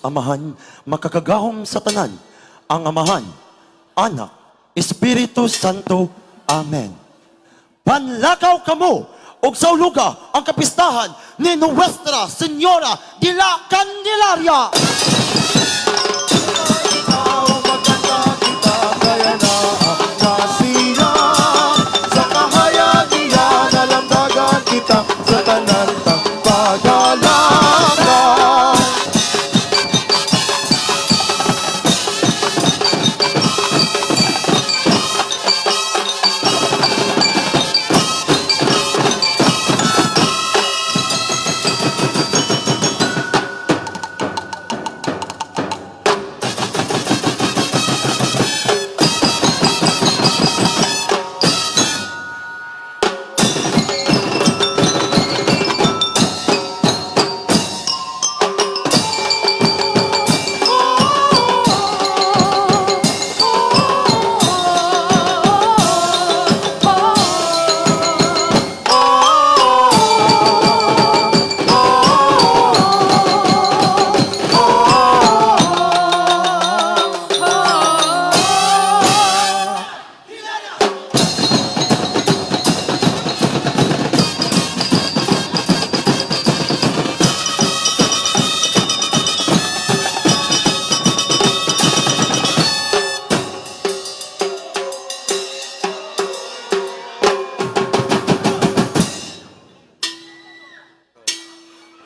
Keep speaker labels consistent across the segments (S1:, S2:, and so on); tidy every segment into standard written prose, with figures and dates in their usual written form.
S1: Amahan, makakagahom sa tanan, ang Amahan, Anak, Espiritu Santo. Amen. Panlakaw kamo og sauluga ang kapistahan ni Nuestra Señora de la Candelaria.
S2: Ikaw maganda kita kaya na nasiya sa kahayag niya nalamdagan kita sa tanan tang pagalakan.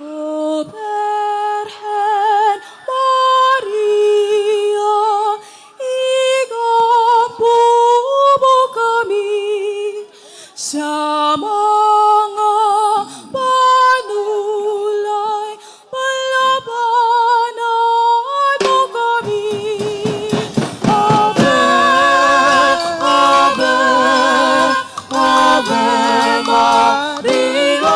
S3: O Birhen Maria, igampo mo kami sa mga panulay, palabanan mo kami. Ave, Ave, Ave Maria.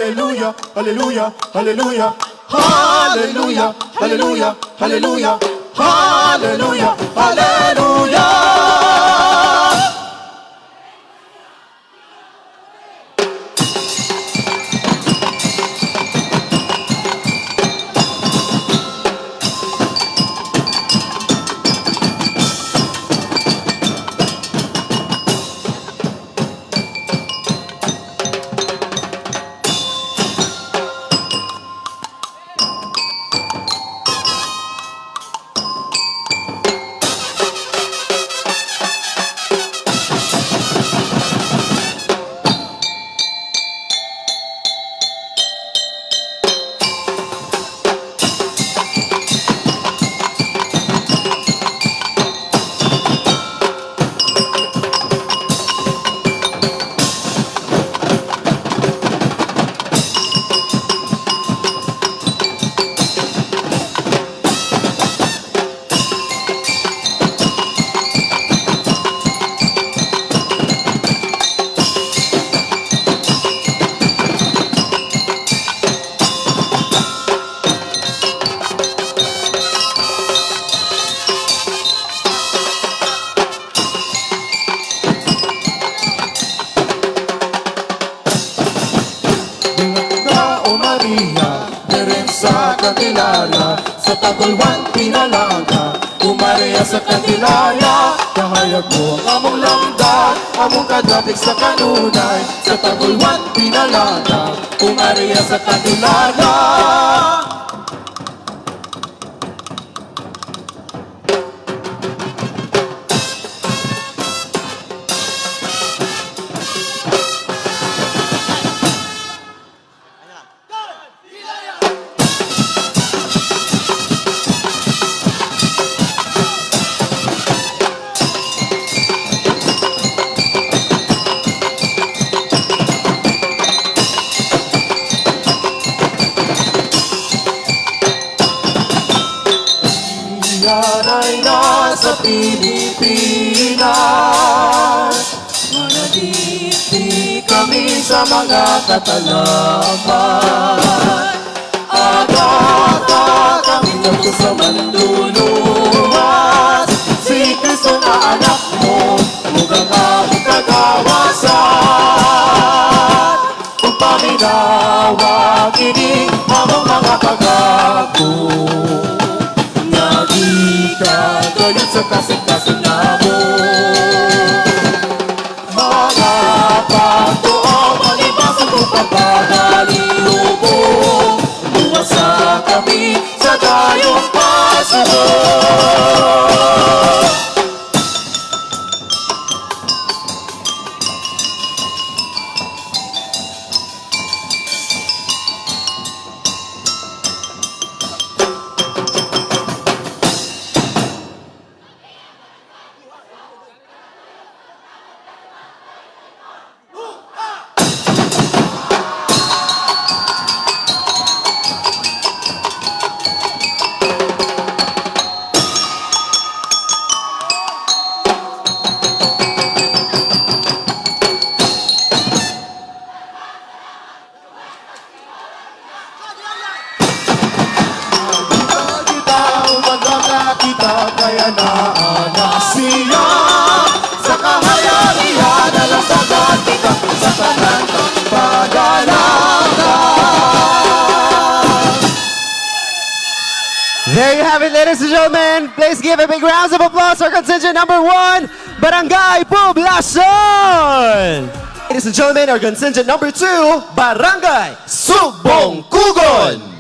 S2: Hallelujah, hallelujah, hallelujah, hallelujah, hallelujah, hallelujah, hallelujah, hallelujah. Na o Maria, deren sa Candelaria, sa Tagulwan pinalaga, Umaria sa Candelaria, kahayag mo ang among langga, among kadapik sa kanunay, sa Tagulwan pinalaga, Umaria sa Candelaria. sa mga katalaman. Agata kami ngadto sa manduluwas, si Kristo na anak mo, mugang among kagawasan. Ug paminawa kini among mga pag-ako, nga gikan gayud sa kasing-kasing namo. Mga pagtuo, malibas ang pagpagalilubong, luwasa kami sa dayong pasubo. Kita magkakakita kaya naana siya sa kahayarihan alam sa kita sa tanan pagalaga.
S4: There you have it, ladies and gentlemen. Please give a big round of applause for contingent number 1, Barangay Poblacion. Ladies and gentlemen, our contingent number 2, Barangay Sugbong Kugon.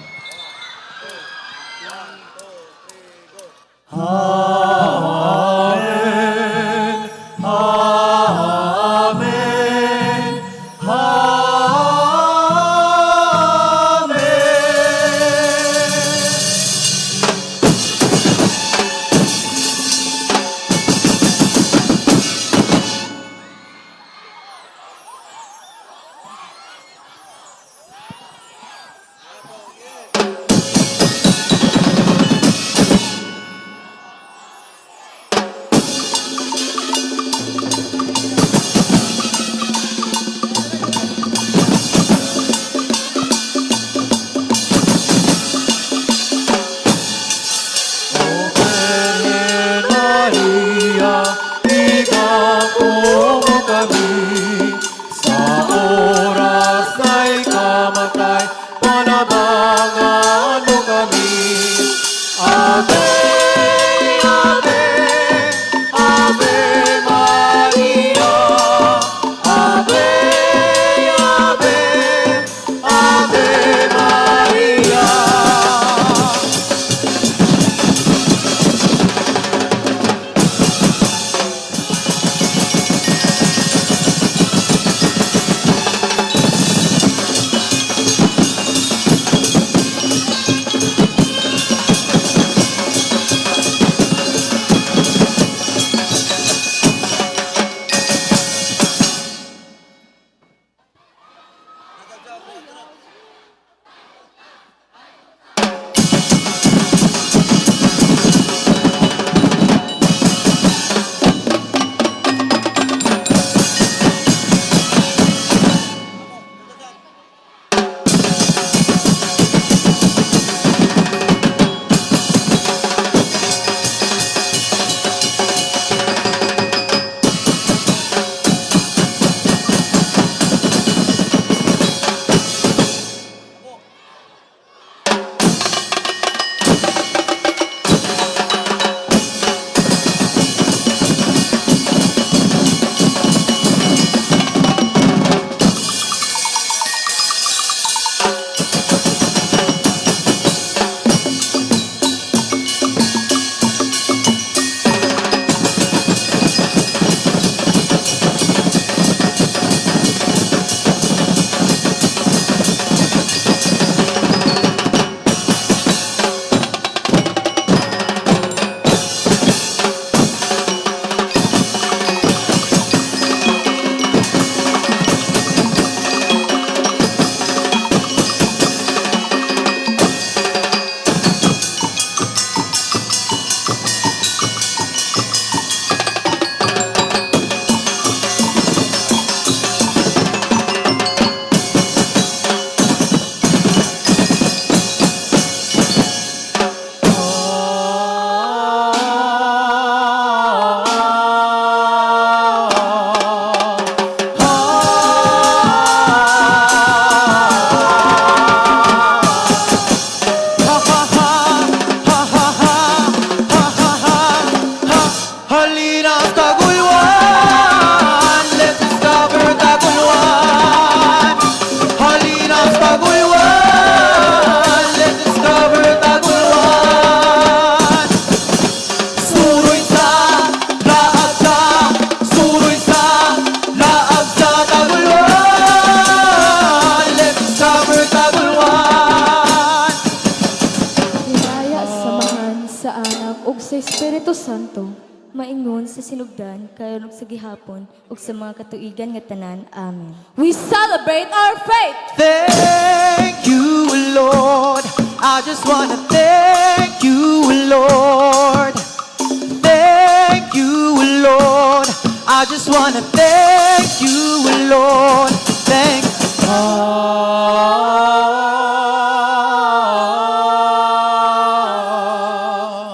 S5: Espiritu Santo, maingon sa sinugdan, karon ug sa gihapon, ug sa mga katuigan nga tanan. Amen.
S3: We celebrate our faith.
S6: Thank you, Lord. I just wanna thank you, Lord. Thank you, Lord. I just wanna thank you, Lord. Thank Ah.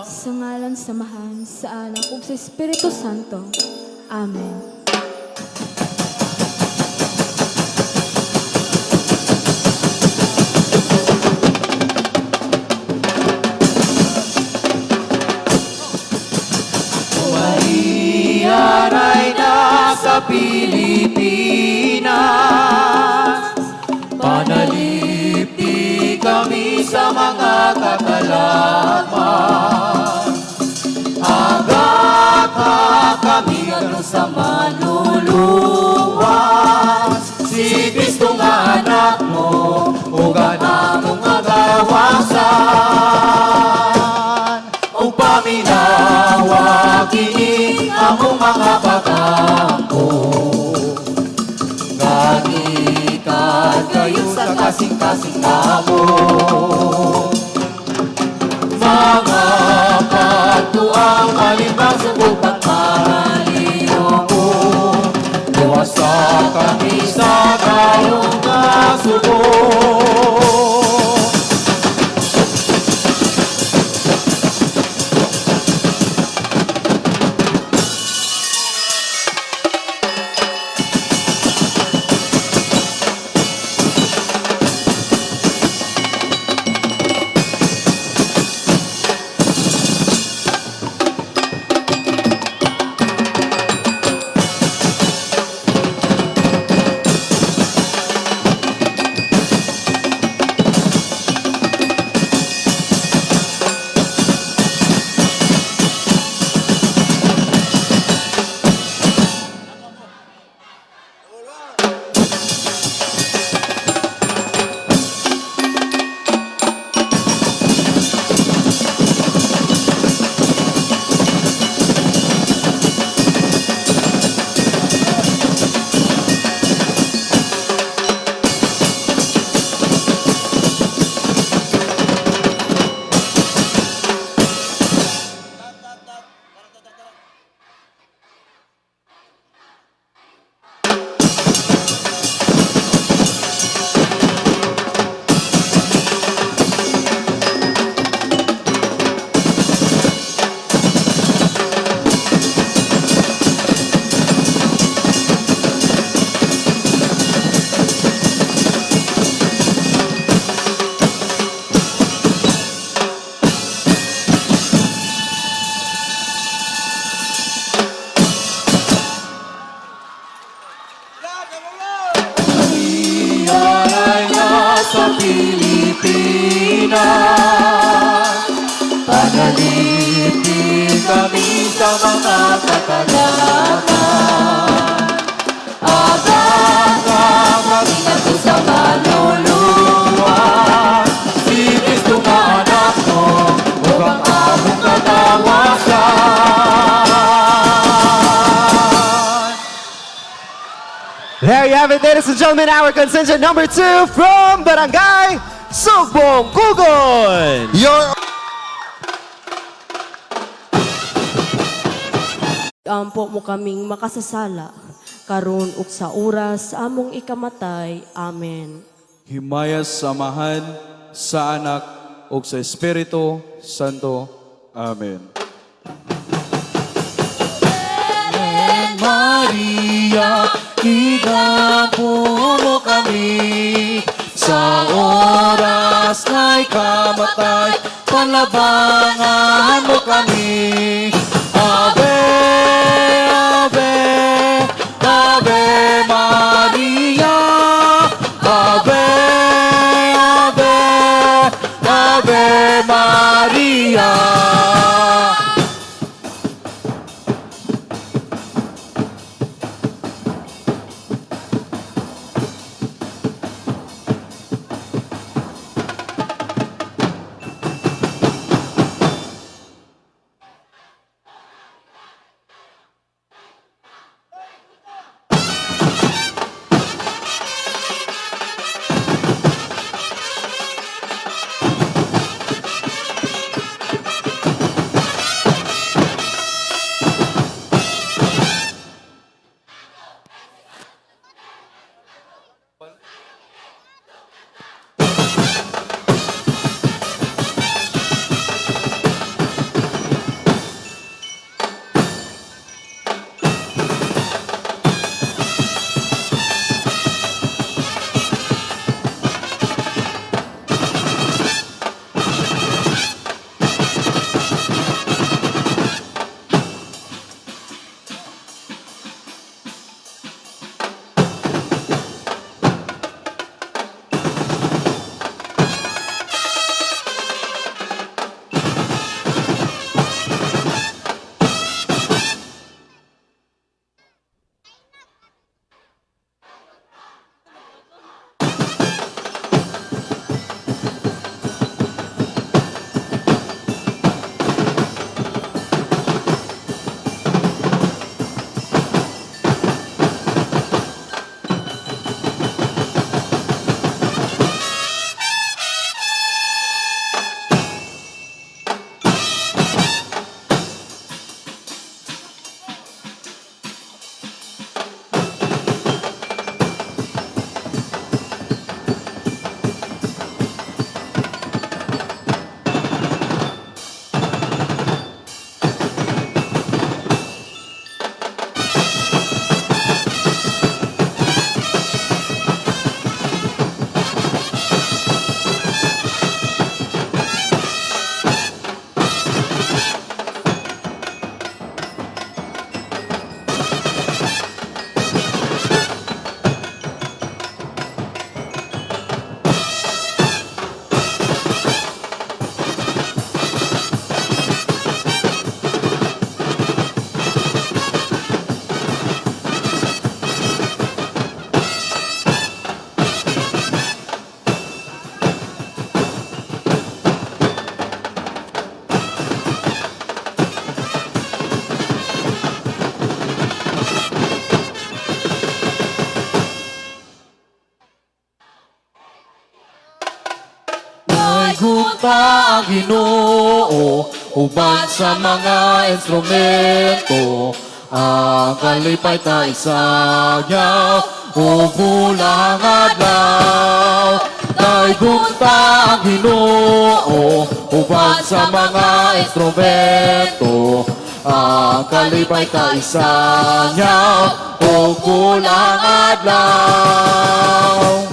S3: Sa ngalan sa Amahan, sa Anak ug sa Espiritu Santo. Amen.
S6: Maria Reyna sa Pilipinas, panalipti kami sa mga katalagman. Agaka kami ano sa manluluwas, si Kristo nga anak mo, ug ang among kagawasan. Ug paminawa kini among mga pag-ampo. Gagikan kayo sa kasing-kasing namo. Mga pagtuang malimbang sa pagmaliw mo. Luwasa kami sa gayong kasubo. Sa Pilipinas, panalipti kami sa mga katalagman. Agaka kami ngadto sa kaluluwa, si Kristo nga anak mo, ug ang among kagawasan.
S4: There you have it, ladies and gentlemen, our contingent number 2 from Barangay Sugbong Kugon.
S2: Your
S7: Ampo mo kaming makasasala, karon ug sa oras sa among ikamatay. Amen.
S8: Himaya sa Amahan, sa Anak, ug sa Espiritu Santo. Amen.
S2: Maria, igampo mo kami sa oras nga'y kamatay, palabangan mo kami. Ave, Ave, Ave Maria, Ave, Ave, Ave Maria. Daigunta ang Ginoo uban sa mga instrumento, ang kalipay ta isayaw ug bulang adlaw. Daigunta ang Ginoo uban sa mga instrumento, ang kalipay ta isayaw ug bulang adlaw.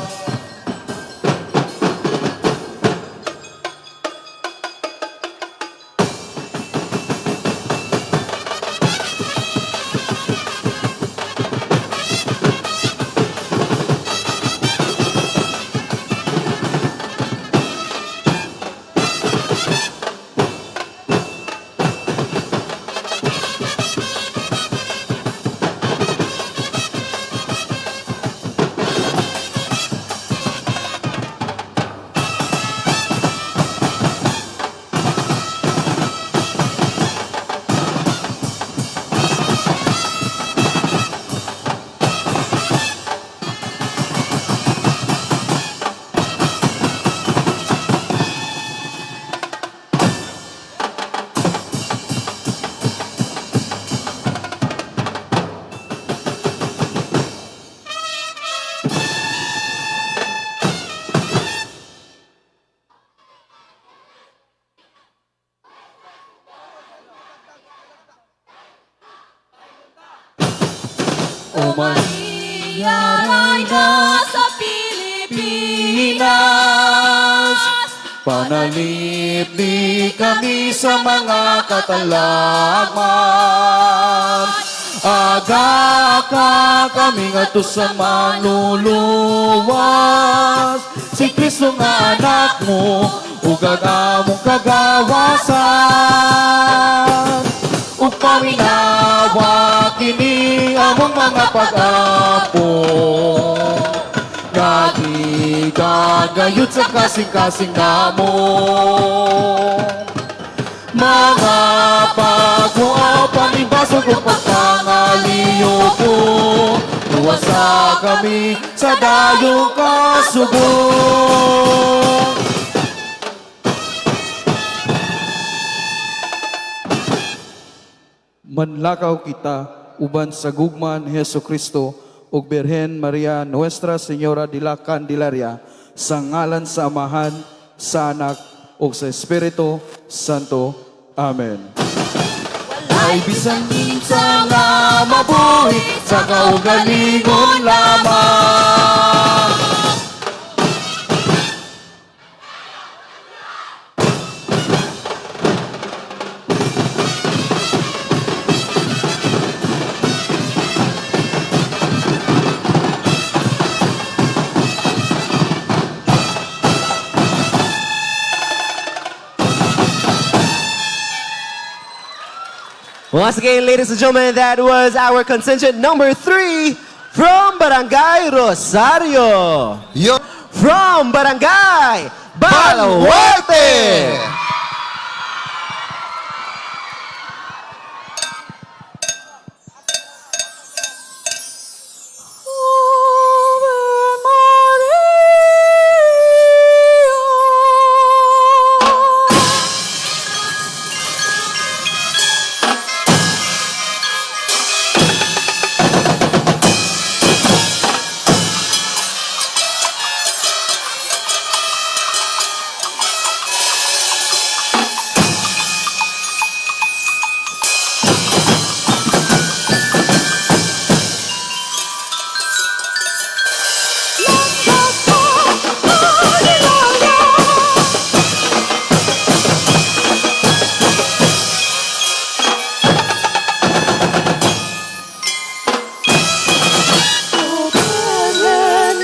S2: O Maria,
S6: Reyna sa Pilipinas,
S2: panalipni kami sa mga katalagman. Aga ka kami ngadto sa manluluwas, si Kristo nga anak mo, ug ang among kagawasan. Ug paminawa kini among mga pag-apo, nga gigagayud sa kasing-kasing namo. Mga pagmuaw, panibasog ug pagpangaliyo ko, luwasa kami sa dayong kasubong.
S8: Manlakaw kita uban sa gugma ni Hesus Kristo ug Birhen Maria Nuestra Señora de la Candelaria, sa ngalan sa Amahan, sa Anak ug sa Espiritu Santo. Amen.
S2: Ay bisan minsan nga mabuhi sa kaugalingon lamang.
S4: Once again, ladies and gentlemen, that was our contingent number 3 from Barangay Rosario.
S6: Yo.
S4: From Barangay Baluarte.
S6: Baluarte!
S3: Ave Maria.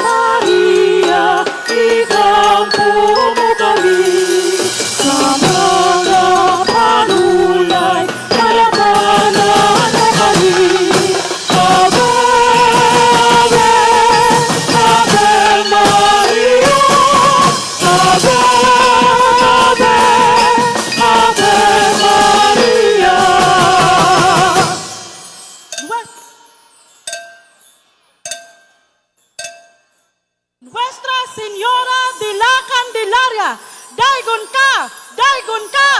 S3: Maria, ikampo mo kami sa mga panulay, kayamanan mo kami. Ave, Ave, Ave Maria, Ave, Ave, Ave Maria.
S7: Nuestra Señora de la Candelaria.
S6: Daygon ka! Daygon ka!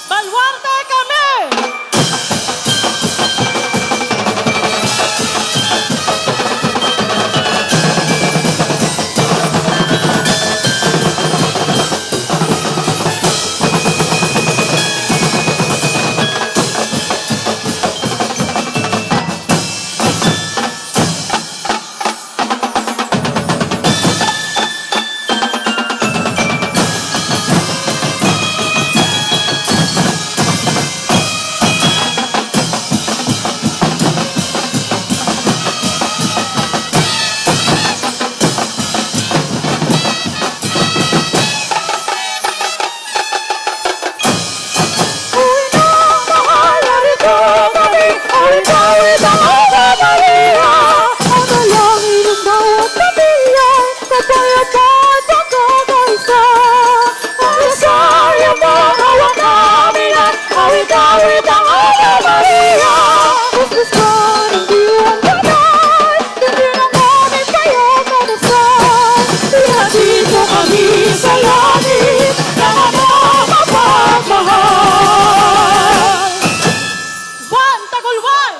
S6: Baluarte kami!
S3: Awit-awit ang Ave Maria. Ang dalangin ng bawat pamilya, kapayapaan, pagkakaisa. Ang rosaryo mong hawak namin ay awit-awit ang Ave Maria. Kuskus ka ng diwang banal, hindi na namin kayo madasal. Ihatid mo kami sa langit ng among mapagmahal.
S6: Juan Tagulway!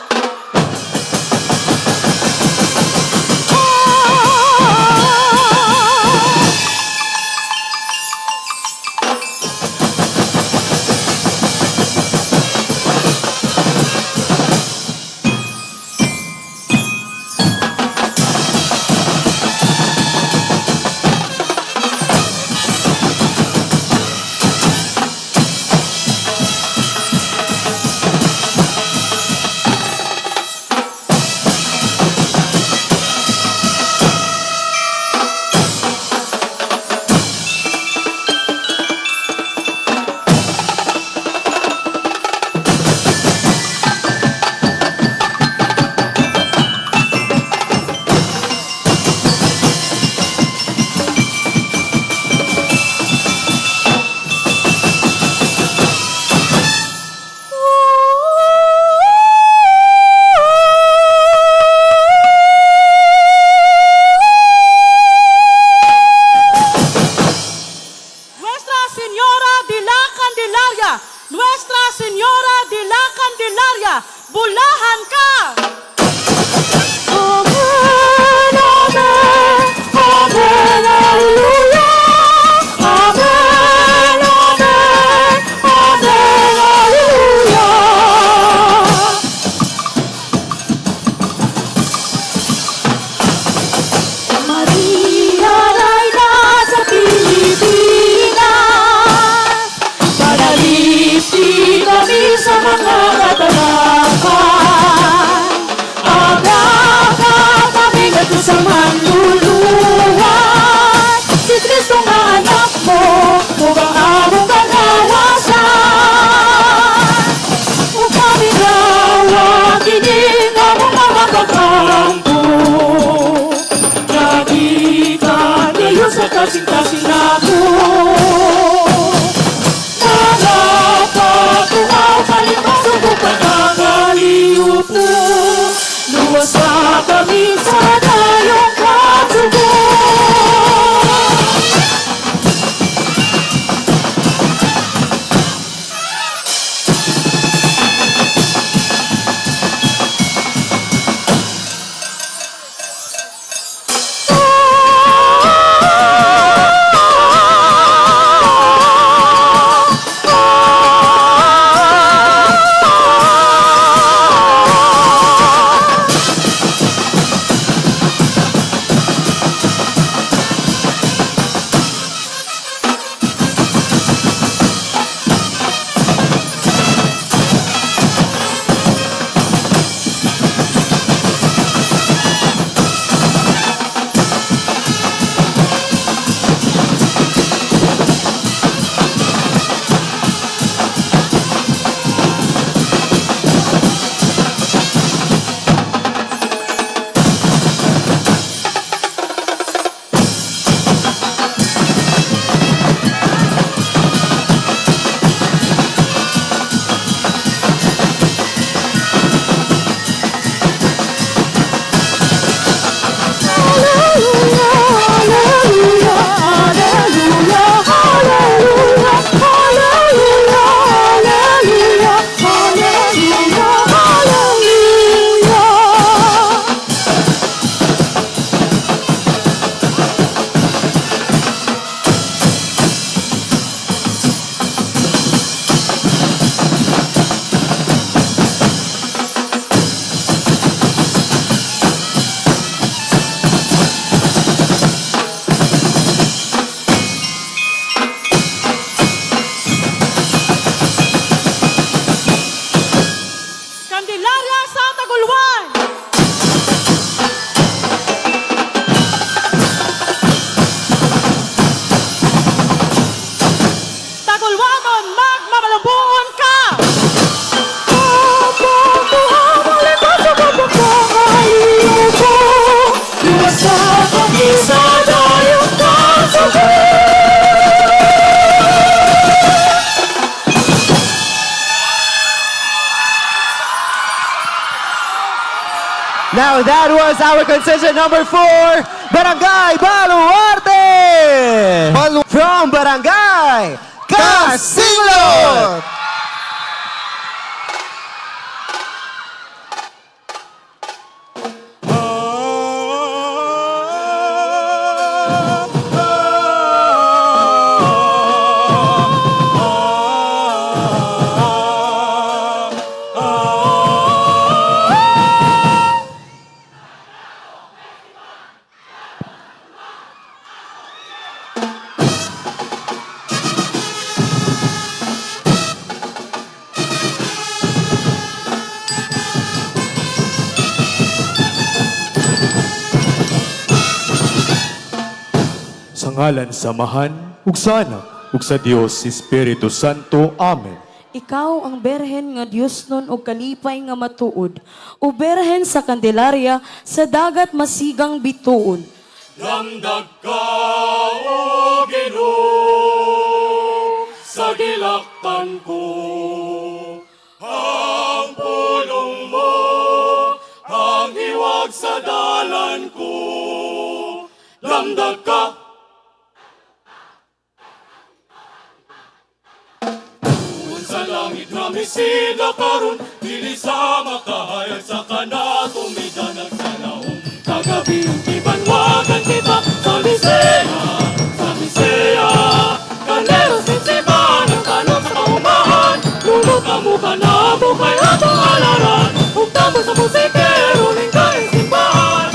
S6: Nuestra Señora de la Candelaria! Nuestra Señora de la Candelaria! Bulahan ka!
S3: Amen, amen, amen, alleluia. Amen, amen, amen, alleluia. Maria Reyna sa Pilipinas, panalipin kami sa mga katalakan. Aga kami ngadto sa manluluwas. Si Kristo nga anak mo, ug ang among kagawasan. Ug kami gawa kini nga among mga pagkampo. Nagikan niyo sa kasing-kasing nako. Nagapatuaw kalipas ug pagkakaliupo. Luwasa kami sa dayong.
S4: Now that was our contingent number 4, Barangay Baluarte! From Barangay Casinglot!
S9: Sa ngalan sa Amahan, ug sa Anak, ug sa Dios Espiritu Santo. Amen.
S7: Ikaw ang berhen nga Dios nun og kalipay nga matuod, o berhen sa Candelaria sa dagat masigang bituon.
S9: Lamdag ka, O Ginoo, sa gilaktan ko. Ang pulong mo, ang hiwag sa dalan ko. Lamdag ka. Kung sa langit na sila karon, dili sa makahayag sa kanato, midanag sa naong kagabi. Ibanwagan kita sa Misea, sa Misea. Kalero sinsiban ang tanong sa kaumahan, lulot ang mukha na bukay atong alaran, ug tambol sa musikero, lingkaing simbahan.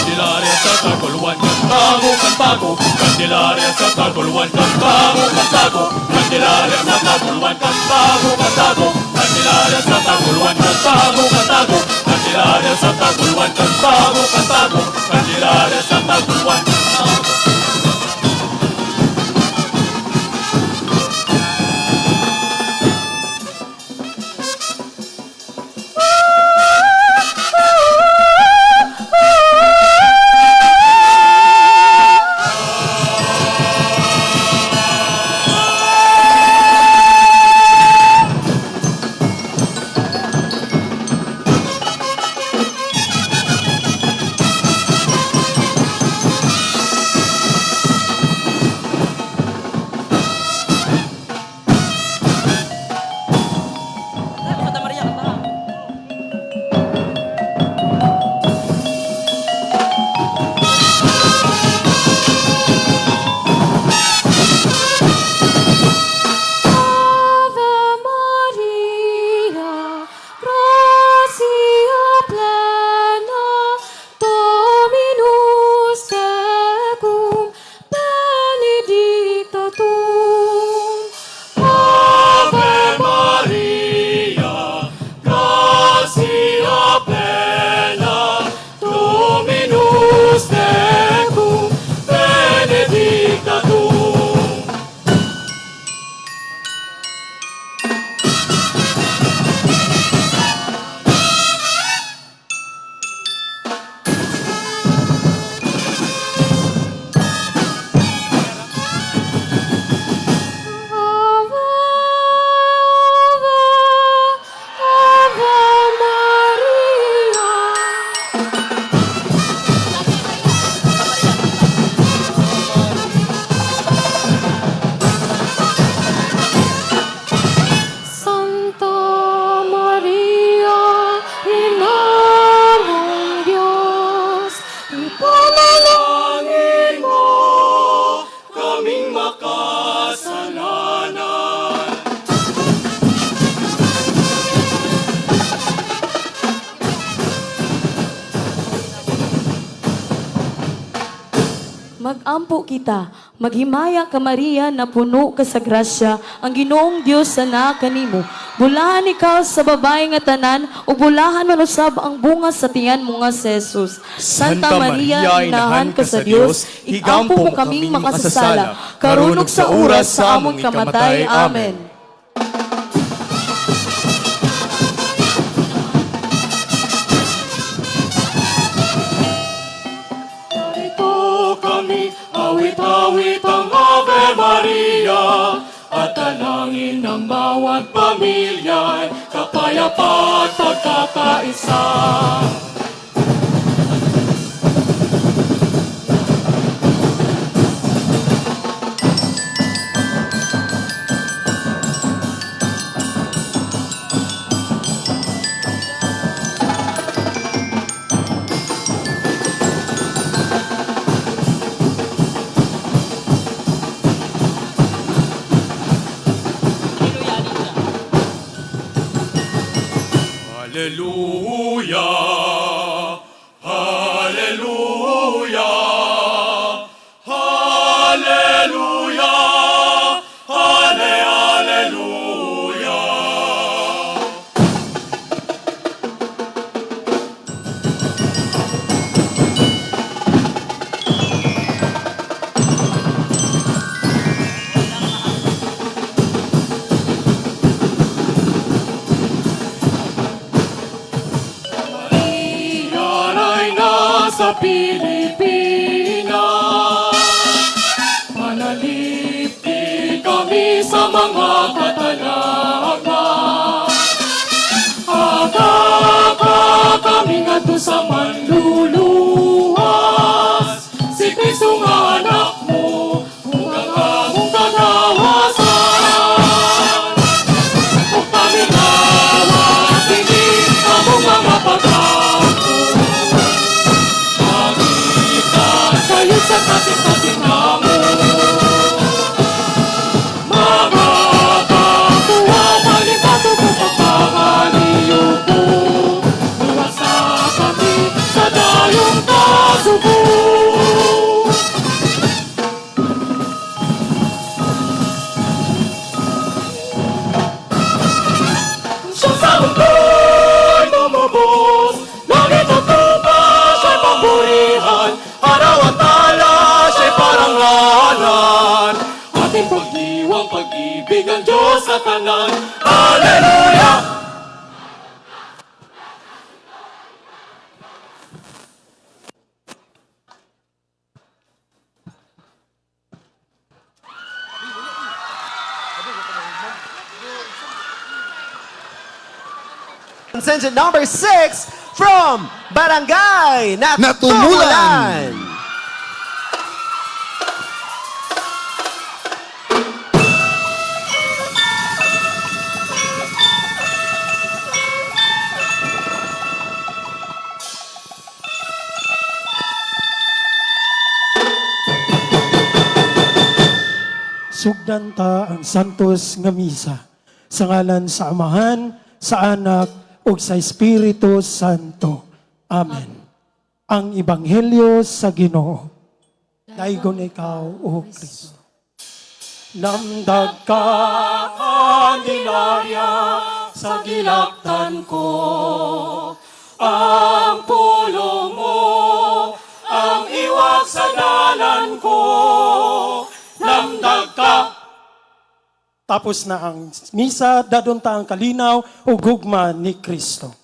S9: Candelaria sa Taguluan, Kantago, Kantago. Candelaria sa Taguluan, Kantago, Kantago. Candelaria sa Taguluan, Kantago, Kantago. Candelaria sa Taguluan, Kantago, Kantago. Candelaria sa Taguluan, Kantago, Kantago. Candelaria sa Taguluan, Kantago.
S6: Santa Maria, kanta.
S3: Ave Maria, gratia plena, Dominus tecum, benedicta tu.
S9: Ave Maria, gratia plena, Dominus tecum, benedicta tu.
S3: Ave, Ave, Ave Maria. Santa Maria, Ina ng Diyos,
S9: Panalangin mo kaming makasalanan.
S7: Magampo kita, Maghimaya ka Maria, napuno ka sa grasya, ang Ginoong Dios sana kanimo. Bulahan ikaw sa babae nga tanan, ug bulahan man usab ang bunga sa tiyan mo nga si Jesus. Santa Maria, inahan ka sa Dios, igampo mo kaming makasasala, karon ug sa oras sa among kamatay. Amen.
S9: Narito kami, awit-awit ang Ave Maria, at dalangin ng bawat pamilya'y kapayapa't pagkakaisa. Hallelujah! Hallelujah! Hallelujah! Halle, hallelujah! Yaray nasa Pilipinas, manalipti kami sa mga katalaga. Aga kami ngadto sa manluluwas, si Kristo nga anak mo, ug ang among kagawasan. Ug paminawa, kini among mga pagkapo. Magikan kayo sa kasing-kasing namo. Magkakakuha, palipaso ko pagpangaliyo ko. Luwasa kami sa dayong kasubo. Siya sa mundo'y tumubos, langit at lupa siya'y papurihan, araw at tala siya'y parangalan. Ating pagdiwang pag-ibig ang Diyos sa tanan. Hallelujah!
S4: Contingent number 6 from Barangay
S2: Natumulan.
S4: Natumulan.
S10: Sugdan ta ang santos nga misa. Sa ngalan sa Amahan, sa Anak, ug sa Espiritu Santo. Amen. Ang Ebanghelyo sa Ginoo. Daigon ikaw, O Kristo.
S9: Lamdag ka, Candelaria, sa gilaktan ko. Ang pulo mo, ang iwag sa dalan ko. Lamdag ka,
S10: Tapos na ang misa, dadon ta ang kalinaw ug gugma ni Kristo.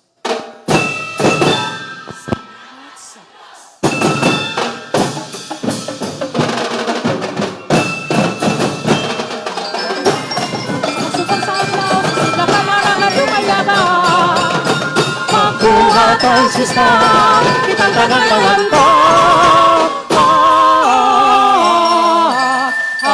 S9: Pagbuhat ang sista, kitang tanan ta. Ah, ah, ah.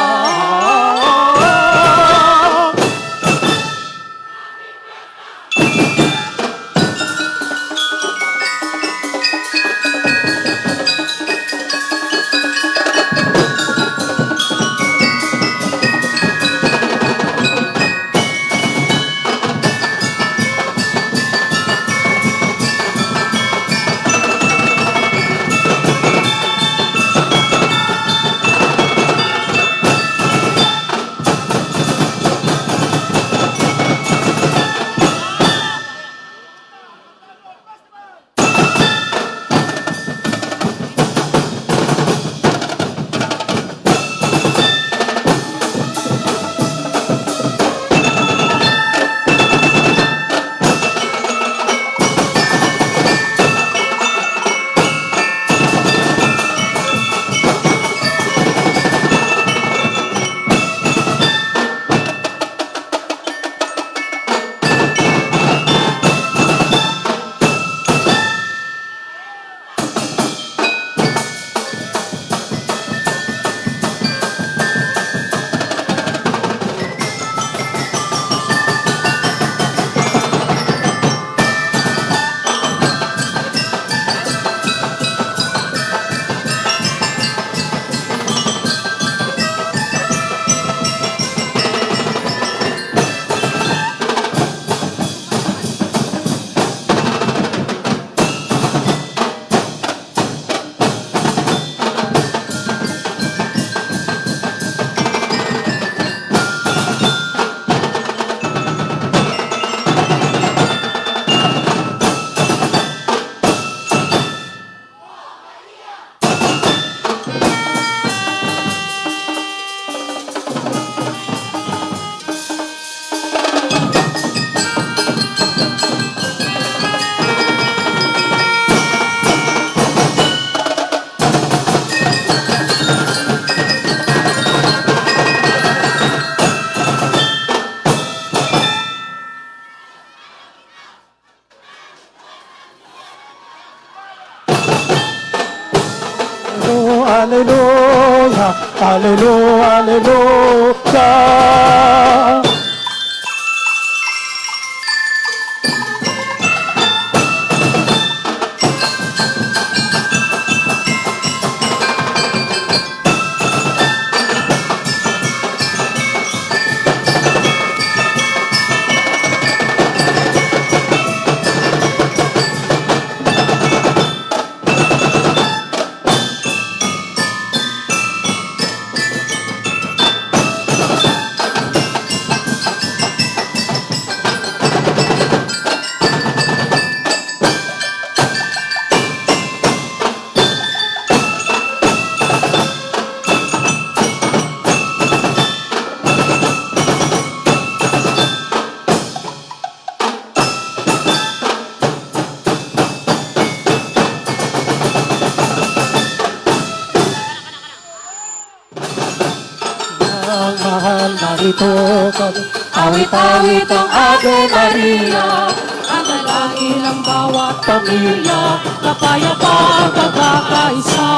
S10: Alleluia, Alleluia, Alleluia. Ang mahal narito kami, awit-awit ang Ave Maria.
S6: Ang dalangin ng bawat pamilya, kapayapaan pagkakaisa.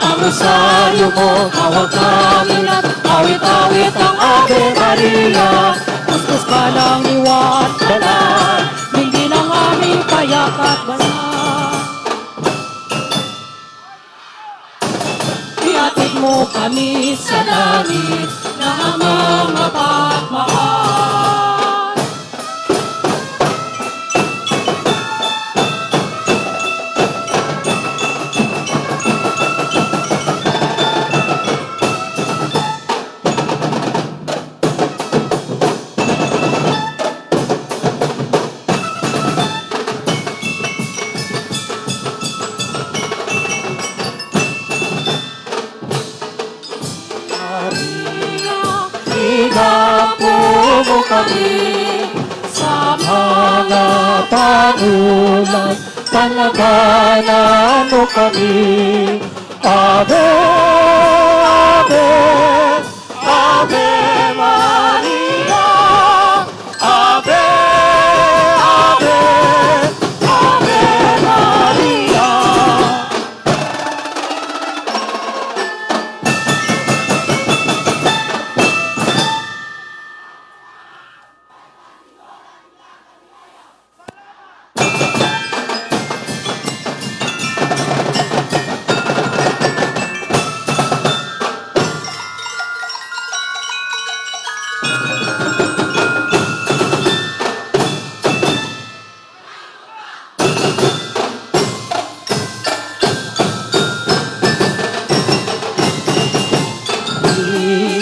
S10: Ang rosaryo mo, hawak namin at
S6: Awit-awit ang Ave Maria, kuskus ka lang iwat banal, dinggin ang aming payak at banal. Iatid mo kami sa langit na amang mapagmahal.
S10: Inapo mo kami
S6: Sa
S10: mga panulan, panlaganan mo kami. Ave, Ave, Ave Maria. Ave, Ave, Ave Maria.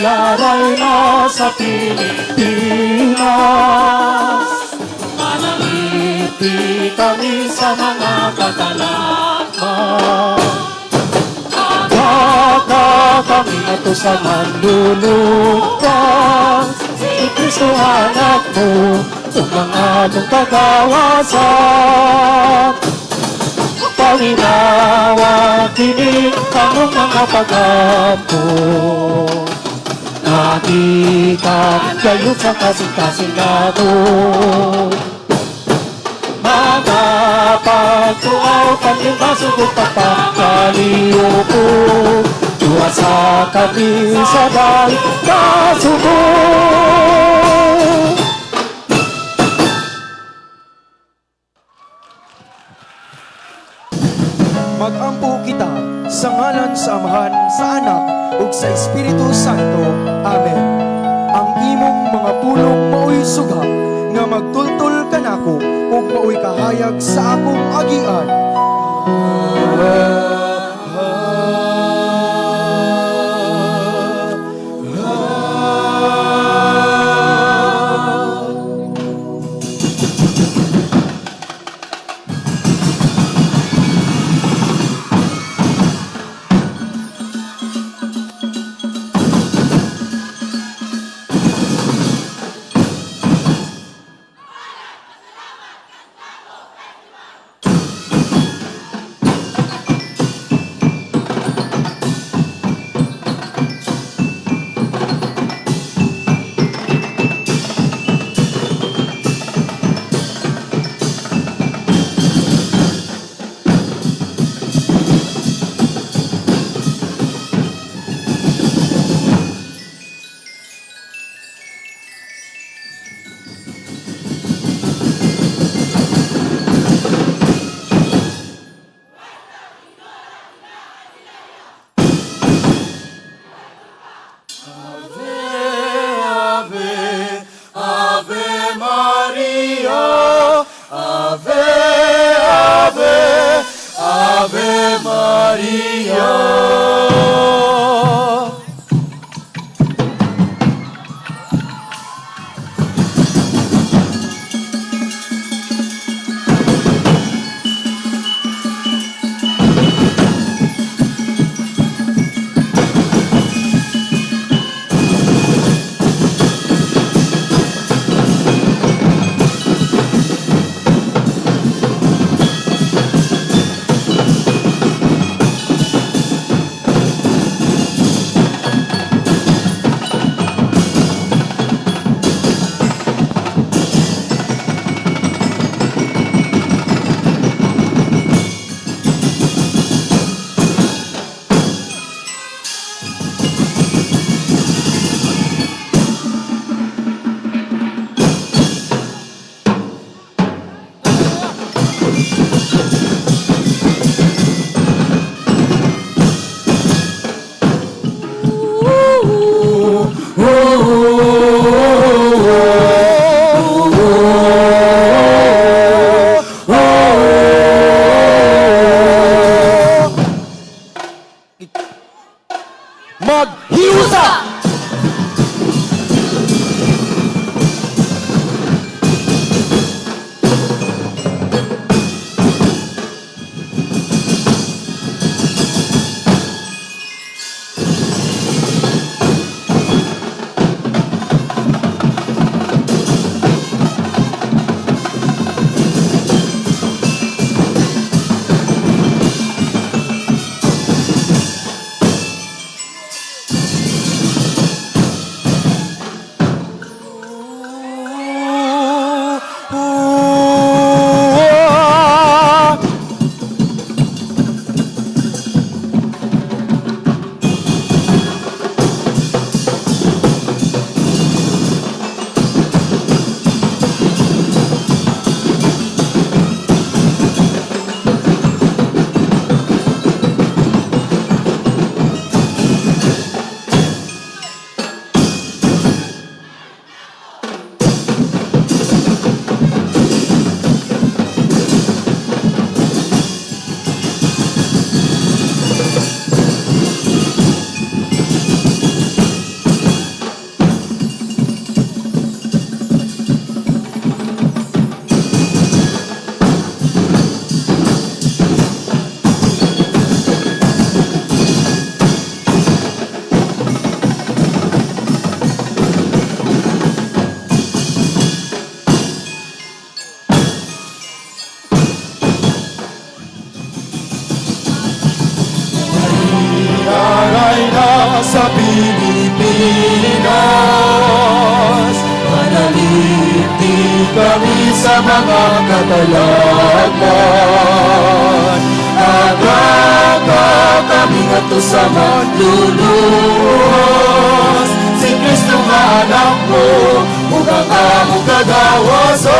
S10: Ilaray na sa Pilipinas. Manaliti kami sa mga katalakman. Baka kami ato sa manlulupas. Si Kristo anak mo, ug mga among kagawasan. Panginawa kini among mga pagampo. Nakita kayo sa kasing-kasing nato. Mga pagtuaw, paglimasugot, pagpapaliw ko. Tuwasa kami sa dahil kasuko.
S8: Magampo kita sa ngalan sa Amahan, sa Anak, ug sa Espiritu Santo. Amen. Ang imong mga pulong maoy suga nga magtultol kanako ug maoy kahayag sa akong agian.
S2: Maria.
S1: Maghiusa!
S2: Aray na sa Pilipinas, Manaliti kami sa mga katalagman. Agaka kami ngadto sa manluluwas, si Kristo nga anak mo, ug ang among kagawason.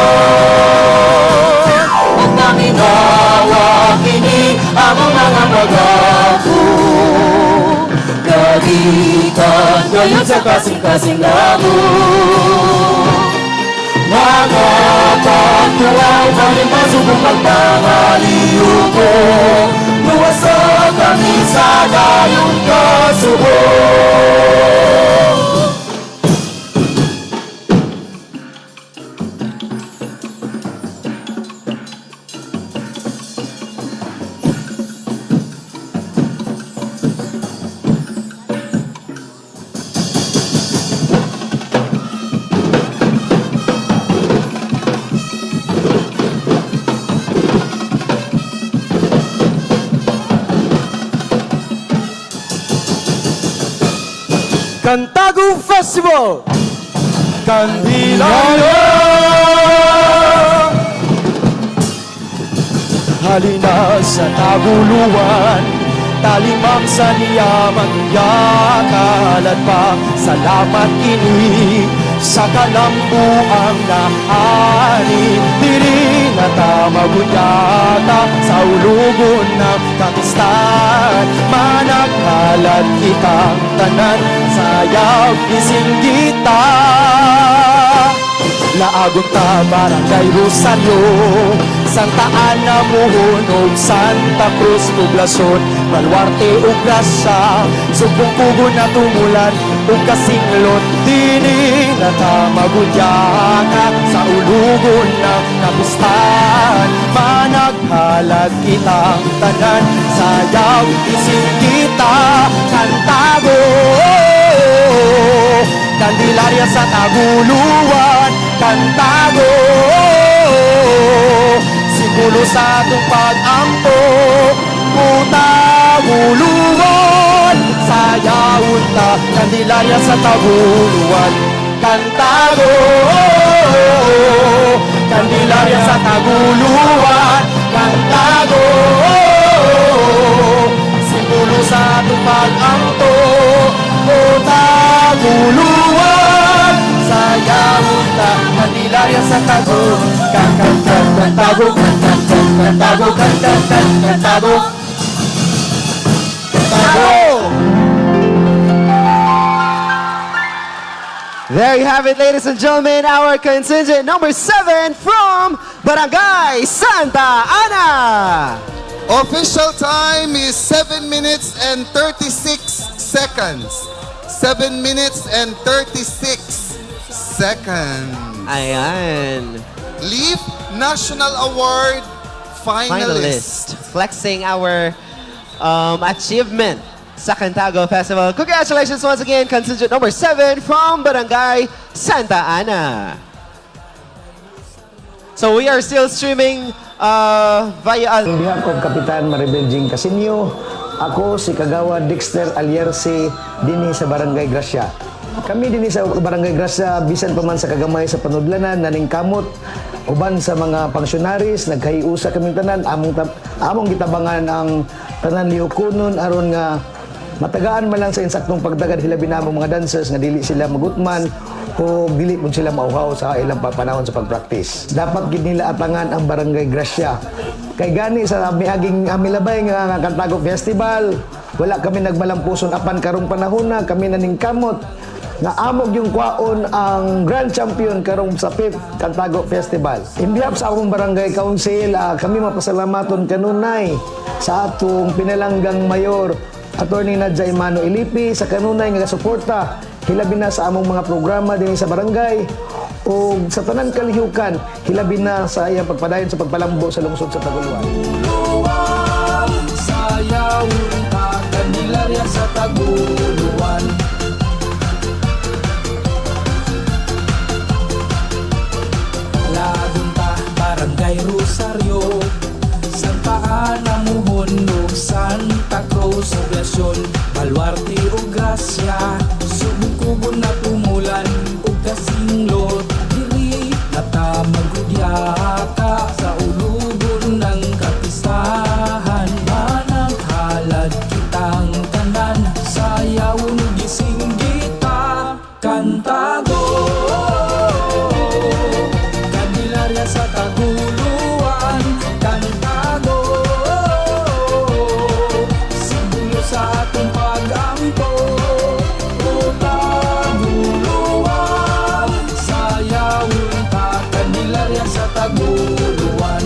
S2: Ug naminawa kini among mga pag-ako, Galitan ngayon sa kasing-kasing labo. Mga pagtulaw, malimasugong magpangaliuko, Luwasa kami sa dayong kasubo.
S4: Cantago Festival!
S2: Candelaria! Halina sa taguluan, talimang sa niyamang yakalat pa. Salamat kini sa kalambuang naani. Diri na tamagunyata sa ulugon ng kapistan. Managhalat kitang tanan, sayaw ising kita. Laagon ta Barangay Rosario, Santa Ana, Muhon ug Santa Cruz Poblacion, Baluarte ug Gracia, Sugbong kugon na tumulan ug kasinglot dini na ta magudyaka sa ulugon ng kapistahan. Managhalad kitang tanan, sayaw isip kita kantago. Candelaria sa Taguluan, kantago. Simbolo sa atong pag-ampo, Taguluan. Sayawon ta, Candelaria sa Taguluan, kantago. Candelaria sa Taguluan, kantago. Simbolo sa atong pag-ampo, Taguluan. Sayawon ta, Candelaria sa Taguluan. Kan kan kan kantago, kan kan kan kantago, kan kan kan kantago. Kantago!
S4: There you have it, ladies and gentlemen, our contingent number 7 from Barangay Santa Ana.
S11: Official time is 7 minutes and 36 seconds. 7 minutes and 36 seconds.
S4: Ayan.
S11: Leaf National Award finalist.
S4: Finalist. Flexing our achievement sa Cantago Festival. Congratulations once again, contingent number 7 from Barangay Santa Ana. So we are still streaming via...
S12: On behalf of Kapitan Maribel Jing Casinio, ako si Kagawa Dexter Alierse dinhi sa Barangay Gracia. Kami dinhi sa Barangay Gracia bisan pa man sa kagamay sa panudlanan naningkamot uban sa mga pangsionaris nagkahiusa kaming tanan among gitabangan ang tanan lihukonon aron nga matagaan man lang sa insaktong pagdagad hilabi na among mga dancers nga dili sila magutman o dili pud sila mauhaw sa ilang panahon sa pagpractice. Dapat gid nila atangan ang Barangay Gracia. Kay gani sa miaging amilabay nga Kantago Festival, wala kami nagmalampuson apan karong panahon na kami naningkamot nga amog yung kwaon ang Grand Champion karong sa 5th Kantago Festival. In behalf sa akong Barangay Council, kami mapasalamaton kanunay sa atong pinalanggang mayor Attorney Nadja Emano Ilipi sa kanunay nga suporta hilabi na sa among mga programa dinhi sa barangay o sa tanan kalihukan hilabi na sa iyang pagpadayon sa pagpalambo sa lungsod sa Taguluan.
S13: Sayawon ta, Candelaria sa Taguluan. Lagun ta, Barangay Rosario, Santa Ana, Muhon ug Santa Cruz Poblacion, Baluarte ug Gracia, Subong-kubon na tumulan ug kasinglot diri na ta magudyaka sa ulugon ng kapistahan. Managhalad kitang tanan, sayaw ug gising kita kantago. Candelaria sa Taguluan, kantago. Simbolo sa atong pag-ampo, o Taguluan. Sayawon ta, Candelaria sa Taguluan.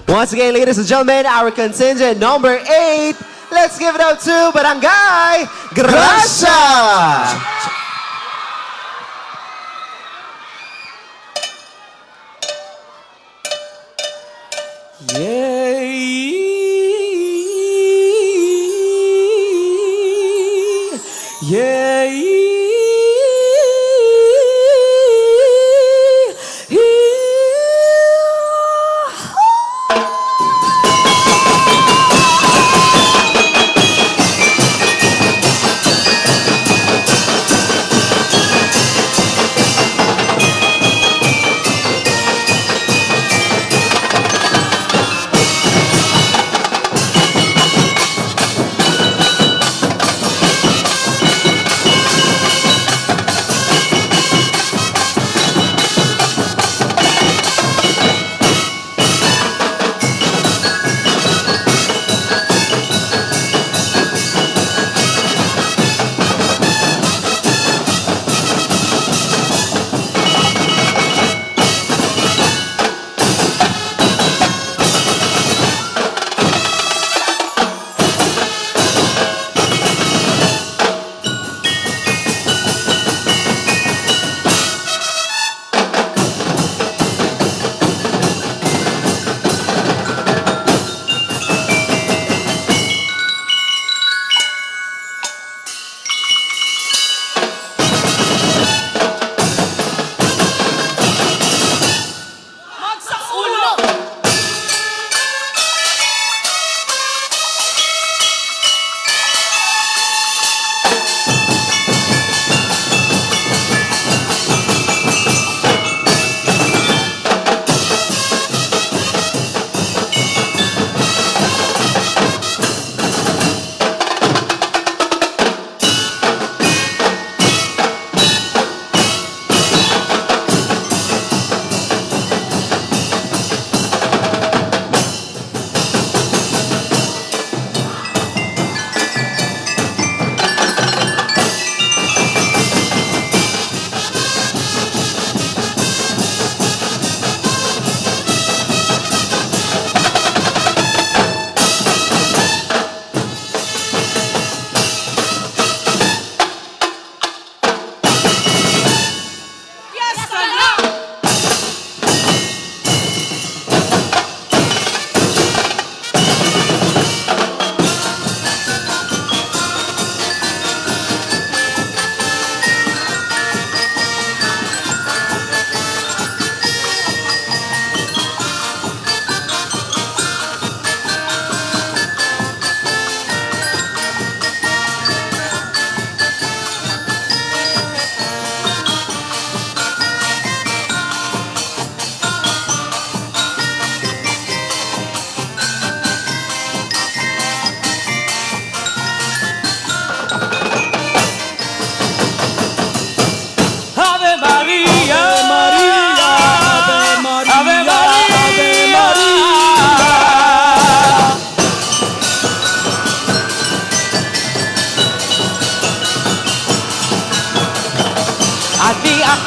S4: Once again, ladies and gentlemen, our contingent number 8. Let's give it up to Barangay Gracia!
S13: Yeah, yeah.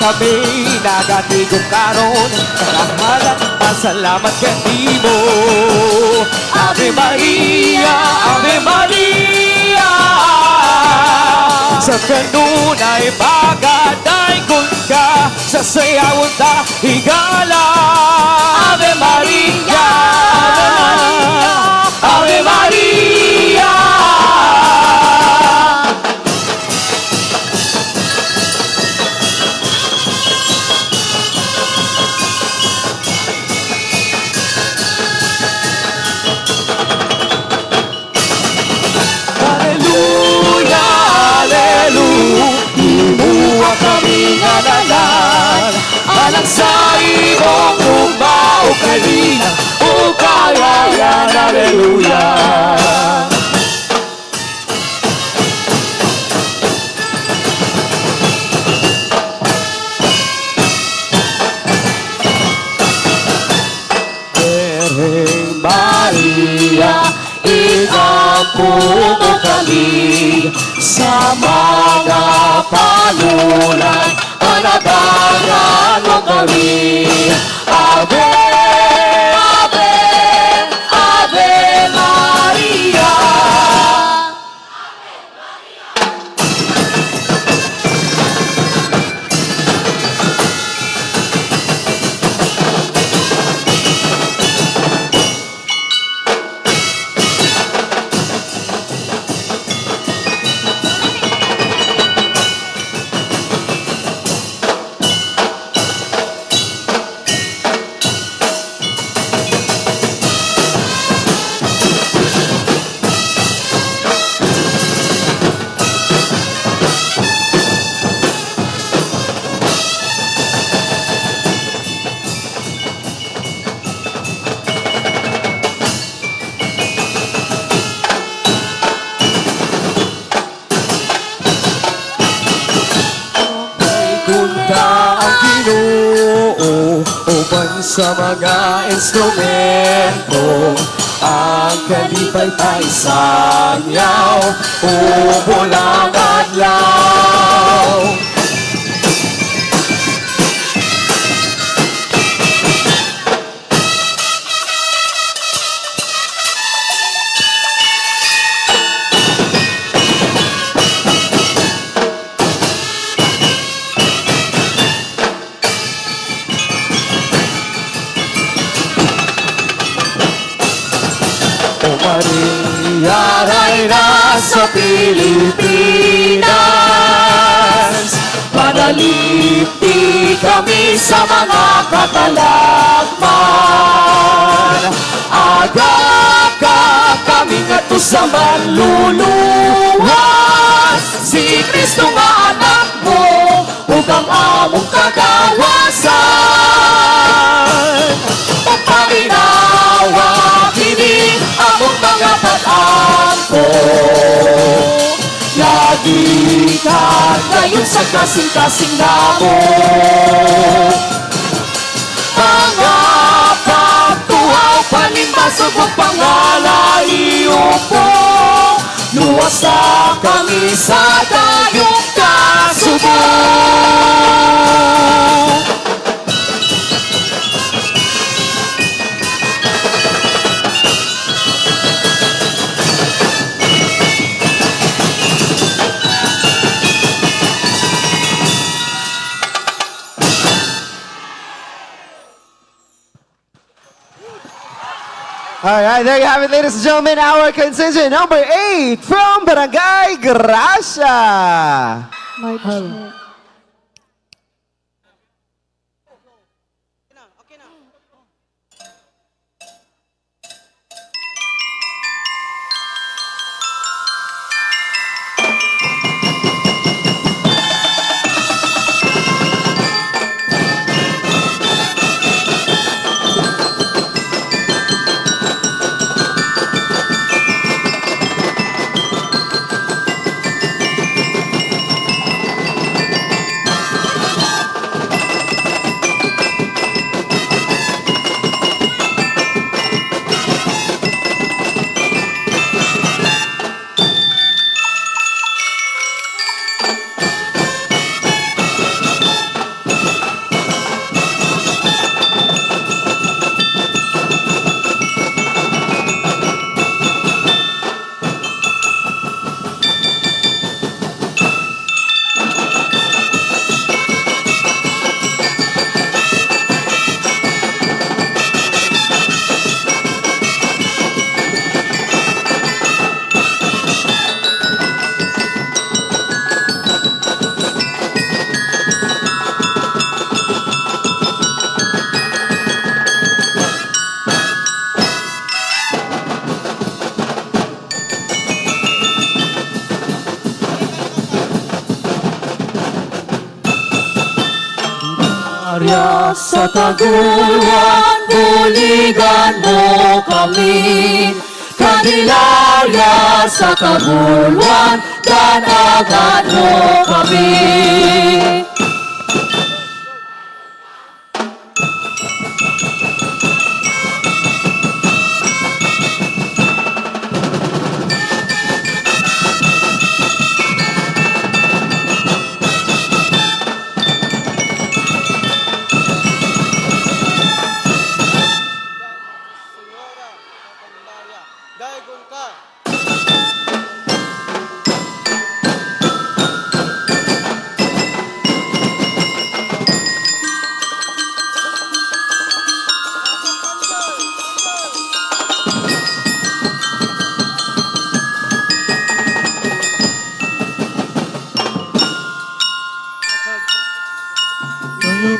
S1: Kami nagatigom karon, karahalan pasalamat kanimo. Ave Maria, Ave Maria, sa kanunay pagadaygon ka, sa sayawon ta higala. Ave Maria, Ave Maria, Ave Maria. Hallelujah, hallelujah, imuha kami nga dalan, alang sa imong gugma ug kalinang ug kayayan. Hallelujah. Birheng Maria, iampo mo kami sa mga panulan, panabangan mo kami. Ave, Ave, Ave Maria. Kunta ang Ginoo uban sa mga instrumento, ang kalipay paisangyaw ubulang adlaw. O Maria, Reyna sa Pilipinas, panalipti kami sa mga katalakman. Aga ka kami ngadto sa manluluwas, si Kristo nga anak mo, ug ang among kagawasan. Pagpaminawa kini among mga pag-ampo, lagi ka ngayon sa kasing-kasing namo. Mga pagtuhaw, panimbasog ug pangalayo po, luwas na kami sa dayong kasubo.
S4: All right, there you have it, ladies and gentlemen, our contingent number 8 from Barangay Gracia.
S5: March.
S6: Sa Taguluan, buligan mo kami. Candelaria sa Taguluan, danagan mo kami.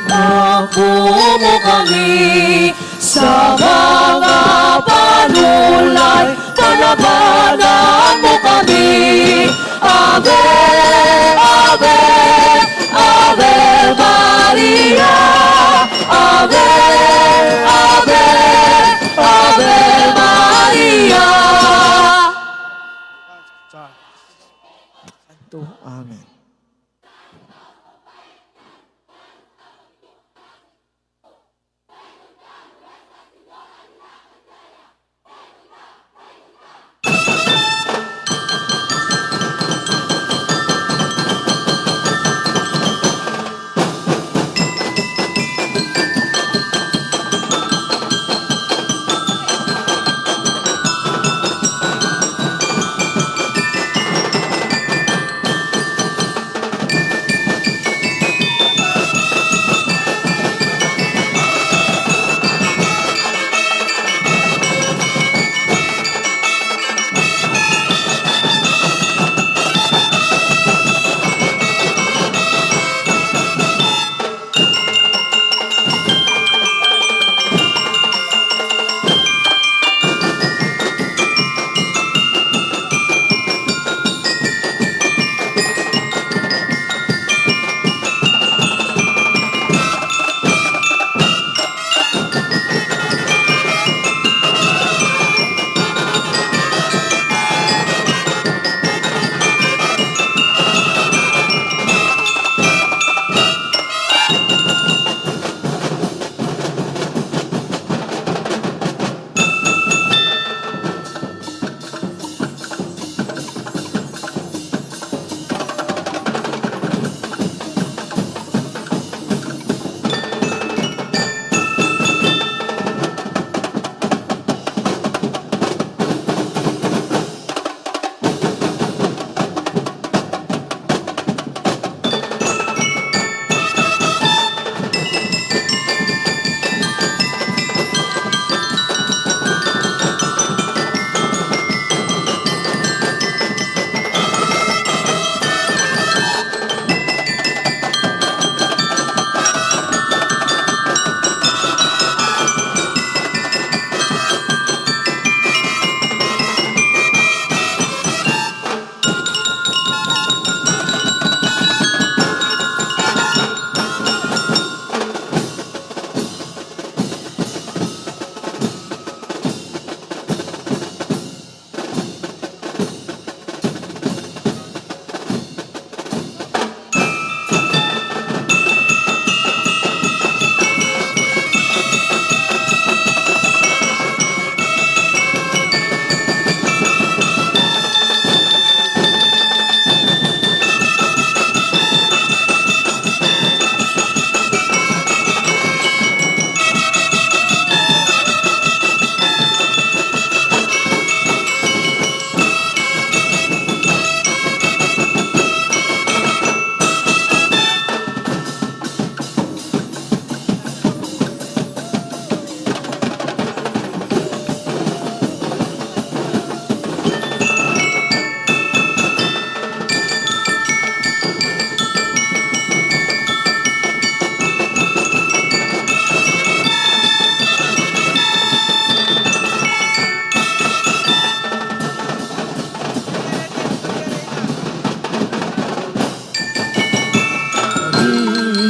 S6: Takbo mo kami sa mga panulay, palabanan mo kami. Ave, Ave, Ave Maria. Ave, Ave, Ave Maria.
S2: Amen.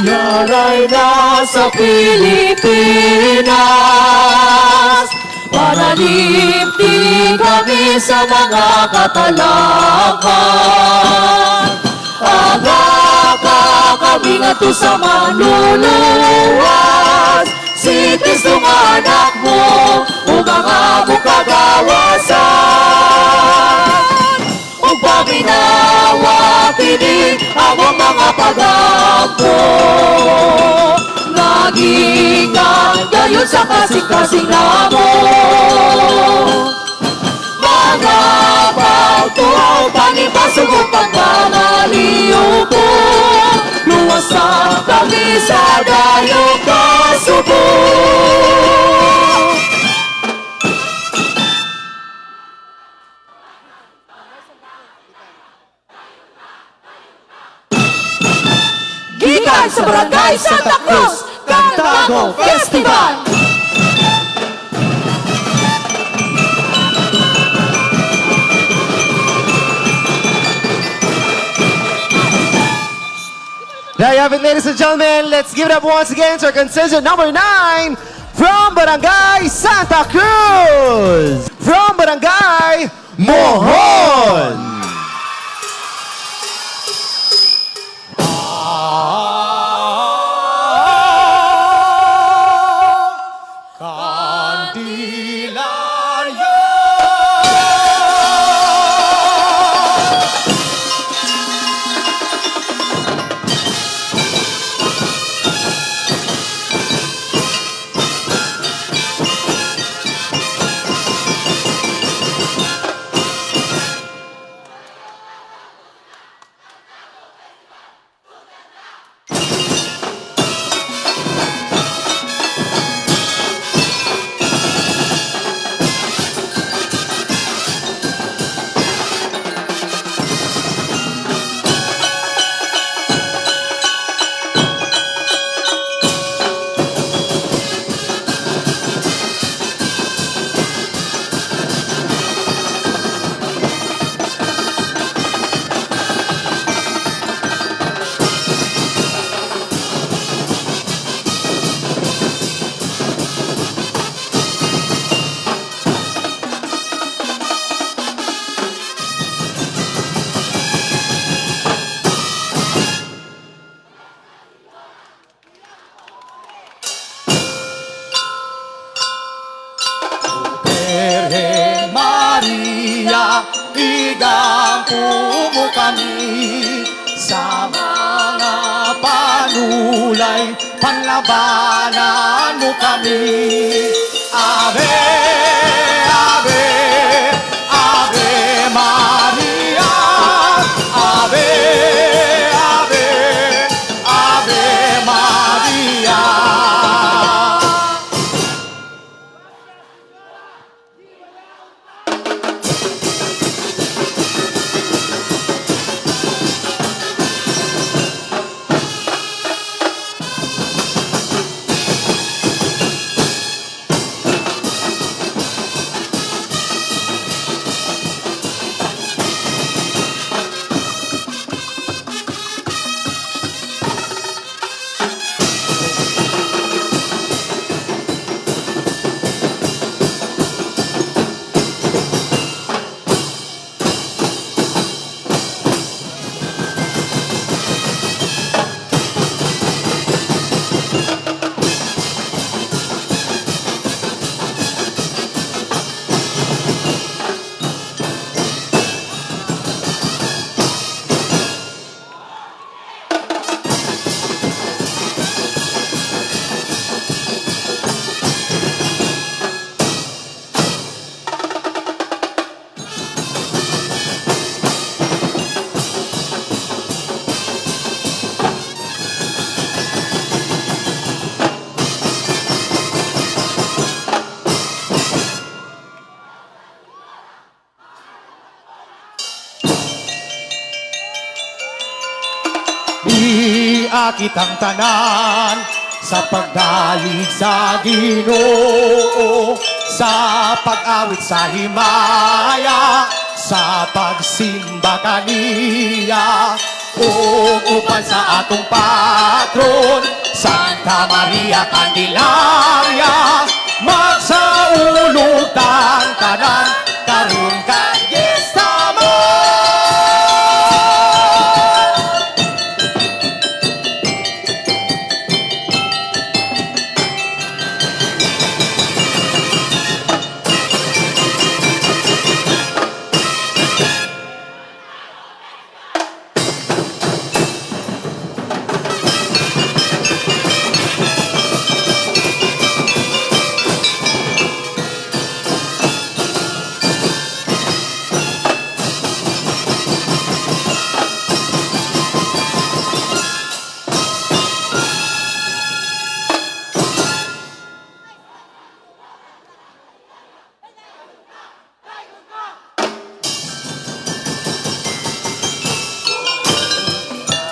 S9: Maria, Reina
S1: Sa Pilipinas. Panalimti kami sa mga katalakman. Aga ka kami nga to sa manluluwas. Si Kristo nga anak mo, ug ang among kagawasan. Ug paminawa kini among mga pagampo. Nagingan gayon sa kasing-kasing namo. Mga pagtuo, panibasog ug pagmamaliw ko. Luwasan kami sa dayong kasubo. Gikan sa Barangay Santa Cruz, Cantago Festival!
S4: There you have it, ladies and gentlemen. Let's give it up once again to our contingent number 9 from Barangay Santa Cruz, from Barangay Mohon.
S2: Candelaria. Birhen Maria, igampo mo kami sa mga panulay, panlabanan mo kami. Ave, Ave, Ave Maria, Ave, Ave, Ave Maria. Iakit ang tanan sa pagdalig sa Ginoo, sa pag-awit sa himaya, sa pagsimba kaniya, ug uban sa atong patron.
S1: Santa Maria Candelaria, magsaulog tang tanan karon kay man.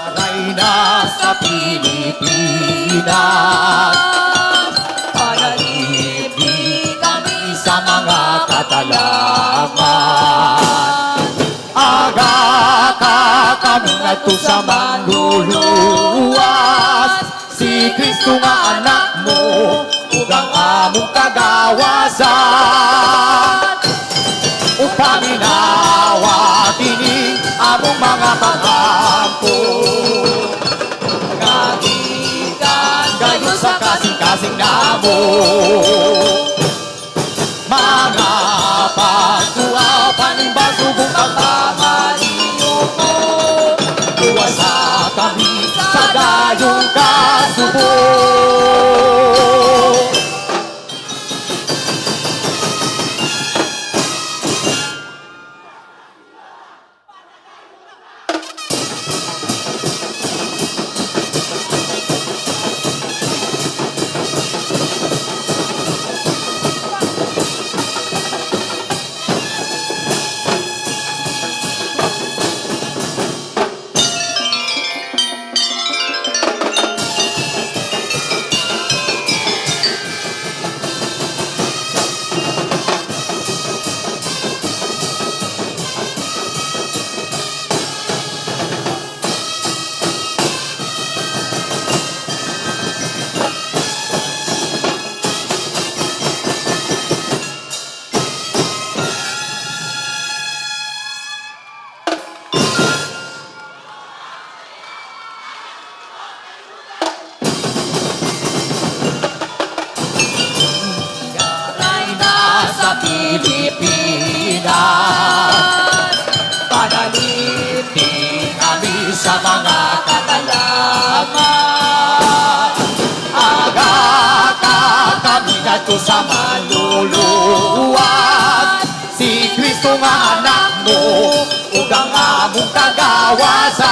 S1: Reyna sa Pilipinas, panalipin kami sa mga katalaman. Aga ka kami ngadto sa manluluwas, si Kristo nga anak mo, ug ang among kagawasan. Upang minawa kini among mga panghampo, Kagikan gayon sa kasing-kasing namo, mga pagtuwa panimbasubong pagpamaliyo ko, Luwasa kami sa dayong kasubo. Reyna sa Pilipinas, panalipin kami sa mga katalaman. Aga ka kami ngadto sa manluluwas, si Kristo nga anak mo, ug ang among kagawasan.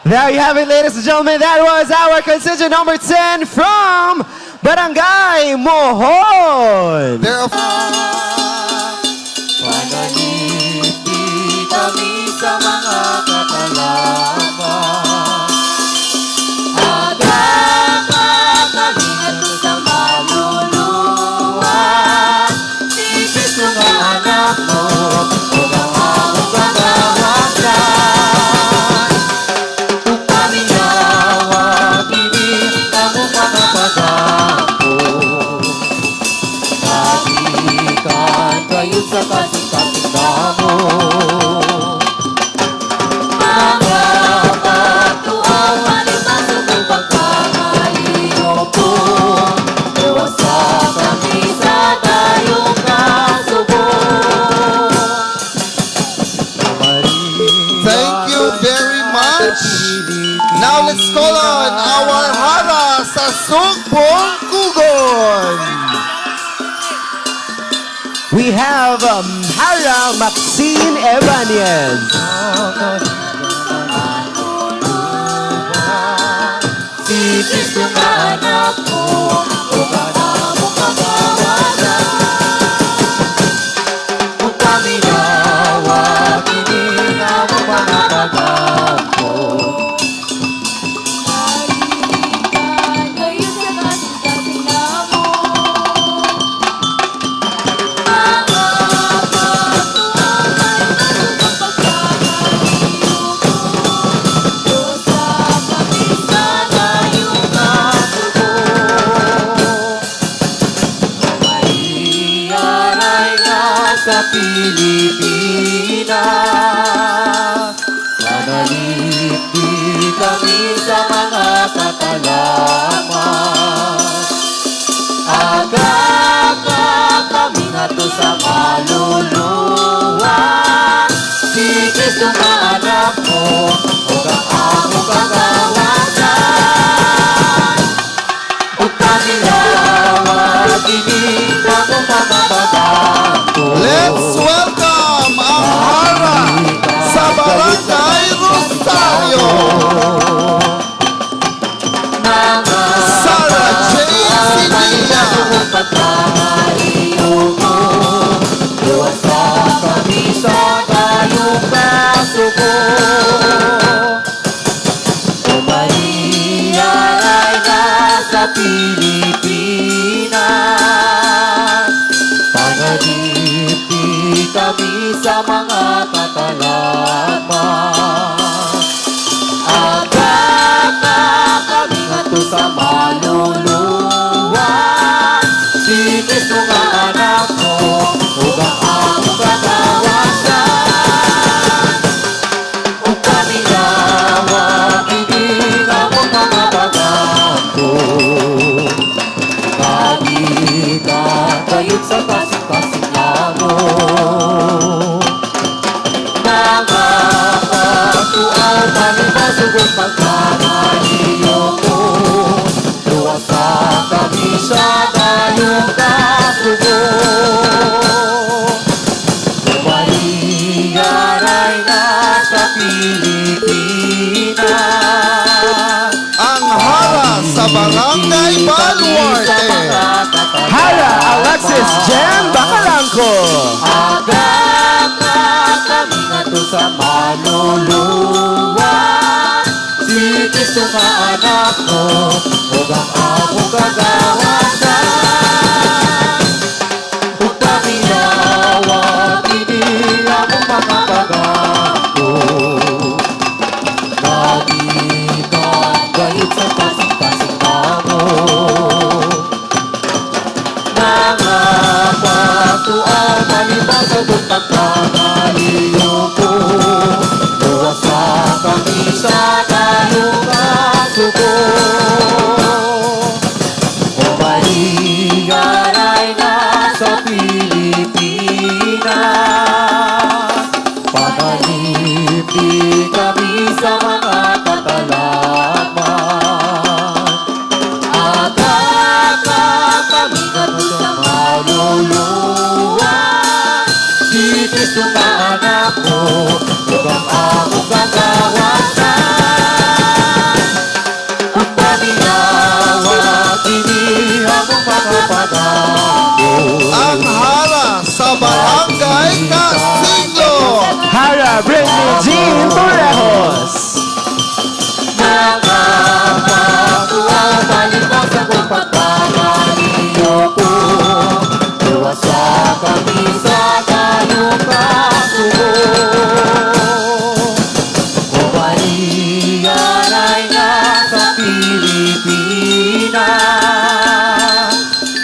S4: There you have it, ladies and gentlemen. That was our contingent number 10 from Barangay Mohon.
S11: There are
S2: Panalipin kami sa mga katalaman.
S3: Aga ka kami ngadto sa maluluwas,
S2: Si Kristo nga anak mo, ug ang among kagawasan. Paminawa kini among mga pagampo, Kagikan kayo sa kasing-kasing namo.
S3: Mga pagtuo panimbasog ang pagkamaliyo ko, Luwasa kami sa dayong kasubo.
S11: Thank you very much. Now let's call on our Hara sa Sugpong Kugon.
S4: We have Hara Maxine Ebanez.
S3: Si Kristo nga anak mo, ug ang among kagawasan.
S2: Paminawa kini among mga pagampo,
S5: Kayo sa kasing-kasing namo. Mga pagtuo panimbasog ang pagkamaliyo ko.
S1: Pilipinas. Panalipdi kami sa mga katalaman. Aga ka kami ngadto sa maluluwa. Si Kristo nga anak mo, ug ang among kagawasan. Ug paminawa kini among mga pag-ampo.
S11: Let's welcome ang Hara sa Barangay Rosario. Sarah J. Sinilla.
S1: Pagkamaliyo mo, luwasa kami sa kayong kasuko. O Maria ay nasa Pilipinas, panalipdi kami sa mga katalaman. Aga ka kami ngadto sa maluluwa. Si Kristo nga anak mo, ug ang among kagawasan. Ug paminawa kini among mga pag-ampo. Kagikan gayud sa kasing-kasing namo. Mga pagtuaw palibhasog pagkamaliyo mo. Luwasa kami sa kayong kasugo. O Maria ay nasa Pilipinas.
S11: Ang Hara sa Barangay Baluarte.
S4: Hara Alexis Jem Bacalangco.
S1: Aga ka kami ngadto sa maluluwa. Si Kristo nga anak mo, ug ang among kagawasan. Ug paminawa kini among mga pag-ampo. Kagikan gayud sa kasing-kasing namo. Mga pagtuaw palibhasog pagkamaliyo ko. Luwasa kami sa kayong kasuko. O Maria ay nasa Pilipinas, panalipdi kami sa mga katalaman. Aga ka kami ngadto sa maluluwa. Si Kristo nga anak mo, ug ang among kagawasan. Ug paminawa kini among mga pag-ampo.
S11: Ang Hara sa Barangay Casiglo.
S4: Hara Britney Jean Torrejos.
S1: Mga pagtuaw palibhasog pagkamaliyo ko. Luwasa kami sa kayong kasugo. O Maria ay nasa Pilipinas,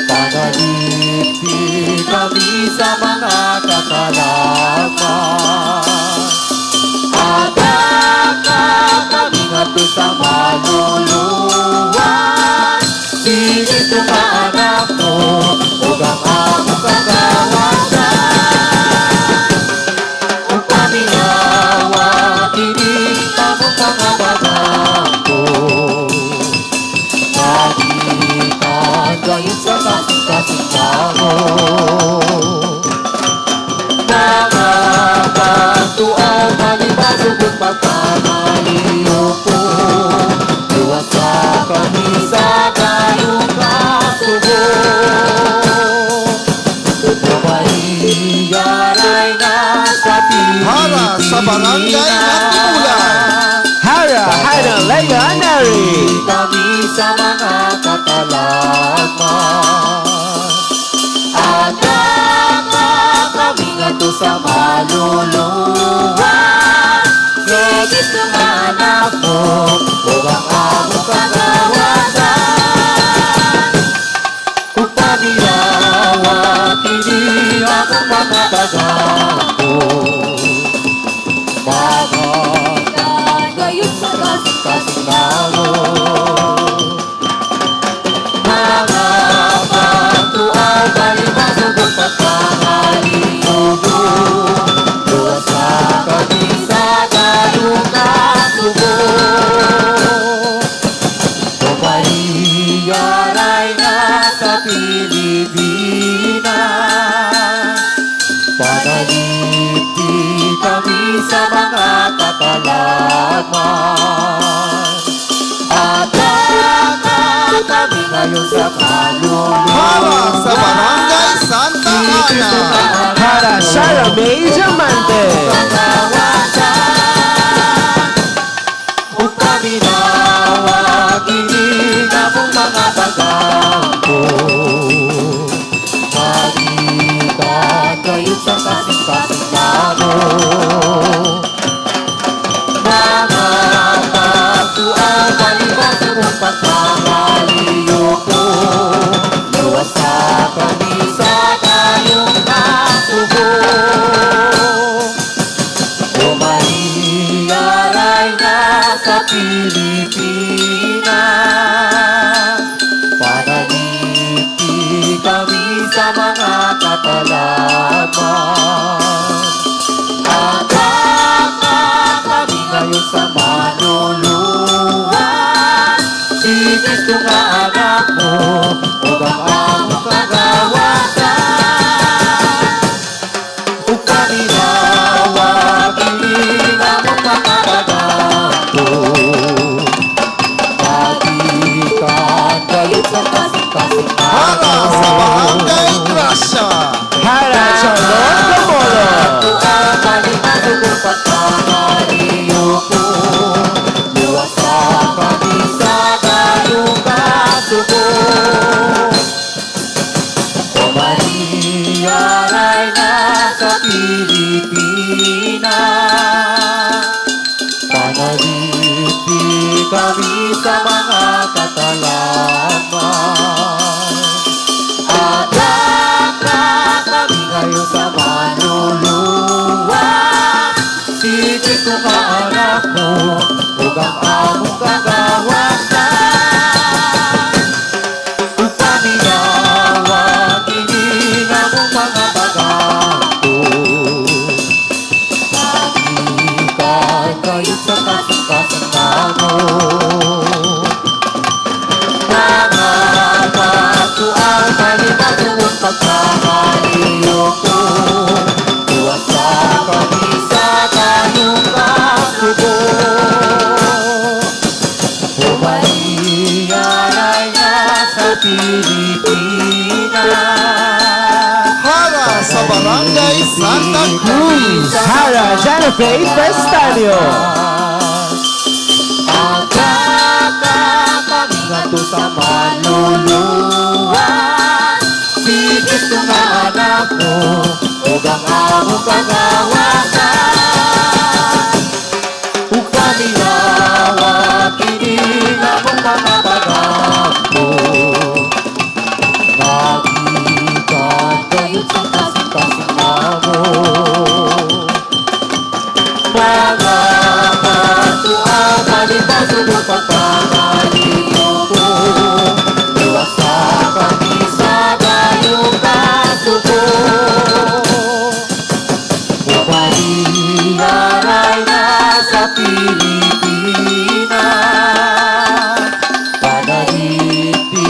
S1: panalipdi kami sa mga katalaman. Aga ka kami ngadto sa maluluwa. Si Kristo nga anak mo, ug ang among kagawasan. Ug paminawa kini among mga pag-ampo. Kagikan gayud sa kasing-kasing namo. Mga pagtuaw palibhasog pagkamaliyo ko. Luwasa kami sa kayong kasugo. O Maria ay nasa
S11: Hara sa Barangay Natimulan.
S4: Hara Hana Leia Neri.
S1: Kami sa mga katalaman. Aga ka kami ngadto sa maluluwa. Si Kristo nga anak mo, ug ang among kagawasan. Ug paminawa kini among mga pag Pilipinas. Panalipti kami sa mga katalagman. At kami ngayon sa kaluluwa.
S11: Para sa Barangay Santa Ana.
S4: Para Sarah May Diamante.
S1: Ug paminawa kini among mga pagampo. Magikan kayo sa kasing-kasing namo. Mga pagtuan, palibas mong pagpapaliyo ko. Luwas sa kami sa kayong kasubo. O Maria, Reyna sa Pilipinas, panalipti kami sa mga katalagman. At kami ngayon sa manluluwas. Si Kristo nga anak mo, ug ang among kagawasan. Ug paminawa kini among mga pagampo. Magikan kayo sa kasing-kasing
S11: Para sa Barangay Gracia.
S4: Para Charlotte Gamolo.
S1: Pagpapaliyo ko, luwas sa kami sa kayong kasuko. O Maria, Reyna sa Pilipinas, panalipti kami sa mga katalagman. At kami ngayon sa manluluwas. Si Kristo ka anak mo, ug ang among kagawasan. Ug paminawa kini among mga pagampo. Magikan kayo sa kasing-kasing namo. Mga pagtuan, palibas mong pagpapaliyo ko. Luwas sa kami sa kayong kasubo. O Maria, Reyna sa Pilipinas,
S11: Para sa Barangay Santa Cruz.
S4: Para Jennifer Pestaño.
S1: At kami ngadto sa manluluwas. Si Kristo nga anak mo, ug ang among kagawasan. Ug paminawa kini among mga pagampo. Magikan kayo sa kasing-kasing namo. Mga pagtuan, palibas mong pagpapaliyo ko. Luwas sa kami sa kayong kasubo. O Maria, Reyna sa Pilipinas, panalipti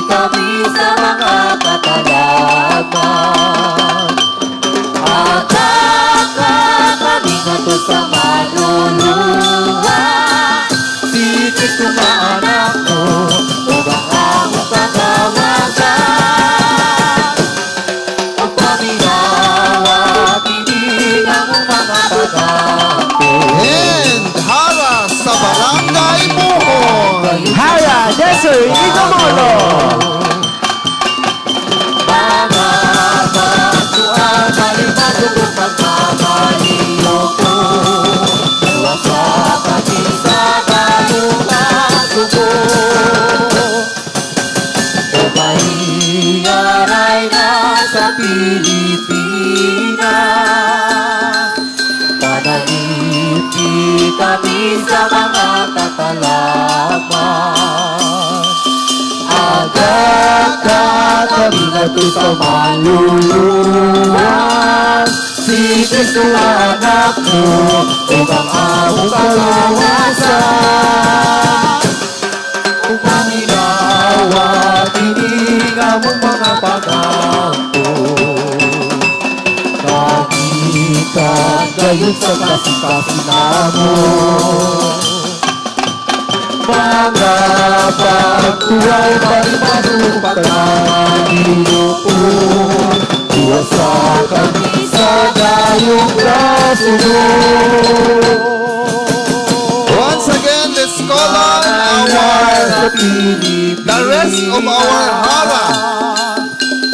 S1: kami sa mga katalagman. At kami ngadto sa manluluwas. Si Kristo nga anak mo, ug ang among kagawasan. Ug paminawa kini among mga pagampo.
S11: And Hara sa Barangay Buhon.
S4: Hara Desiree Gamolo.
S1: Mga pagtuan, palibas mong pagpapaliyo ko. Luwas sa kami sa kayong kasubo. O Maria, Reyna sa Pilipinas, panalipti kami sa mga katalagman. Agad kami ngadto sa manluluwas. Si Kristo anak mo, ug ang among kagawasan. Ug paminawa kini among mga pag Gayud sa kasing-kasing namo. Mga pagtuaw, palibado, pagkaliyoko, Iwasa kami sa dayong kasunod.
S11: Once again, let's call on our the rest of our hara.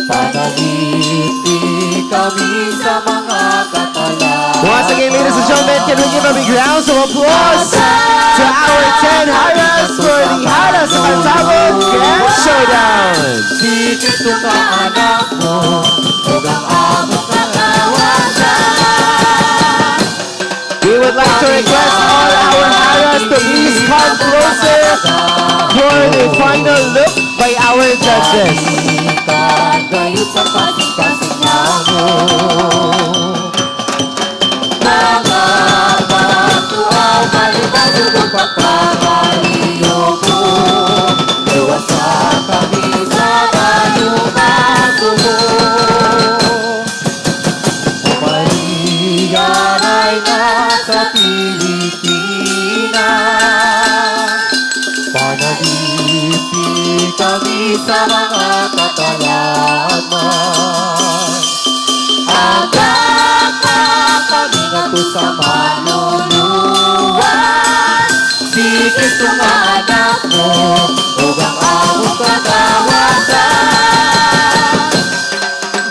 S1: Panalipti kami sa mga katalaan.
S4: Once again, ladies and gentlemen, can we give a big round of applause to our 10 haras for the Hara sa Pantabon Grand Showdown.
S1: Si Kristo ka anak mo, ug ang among kagawasan.
S4: We would like to request all our haras to please come closer for the final look by our judges.
S1: Gayud sa kasing-kasing namo. Mga pagtuaw, palibado ug pagpamaliyoko, Iwasa kami sa dayong kasubo. Maria ay nasa Pilipinas, Panalipti kami sa mga katalagman. Aga ka kami ngadto sa manluluwas. Si Kristo nga anak mo, ug ang among kagawasan.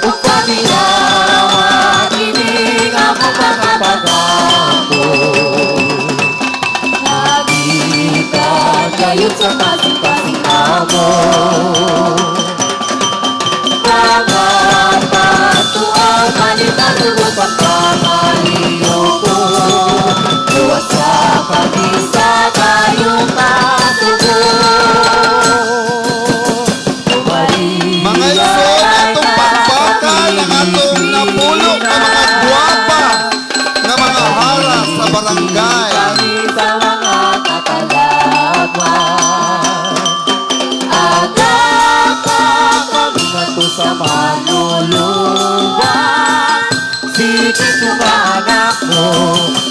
S1: Ug paminawa kining among mga pag-ampo. Gikan gayud sa kasing-kasing namo. Mga pagtuaw, palibado ug pagpamaliyoko, Iwasa kami sa dayong kasubo.
S11: Mga igsoon, atong pakpakan ang atong napulo ka mga gwapa nga mga hara sa barangay.
S1: Kami sa mga katalagman. Aga ka kami ngadto sa manluluwas. Si Kristo nga anak mo,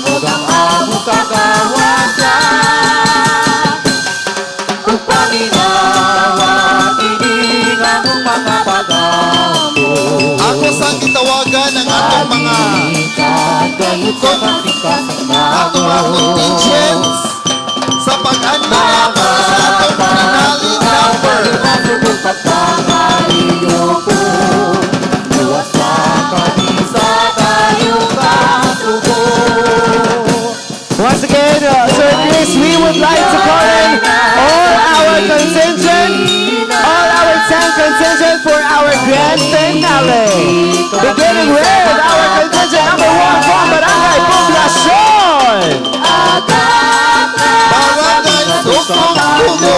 S1: ug ang among kagawasan. Ug paminawa kining among mga pag-ampo.
S11: Ako sang gitawagan ang atong mga
S1: Gayud sa kasing-kasing
S11: atong mga contingents sa pag-anyo na para sa atong finale number.
S1: Pagpamaliyoko, Iwasa kami sa dayong kasubo.
S4: Once again, Sir Chris, we would like to call in all our contingent, all our 10 contingent for our grand finale. Beginning with our contingent number 1 from Barangay Poblacion.
S11: Barangay Sugpong Kugo.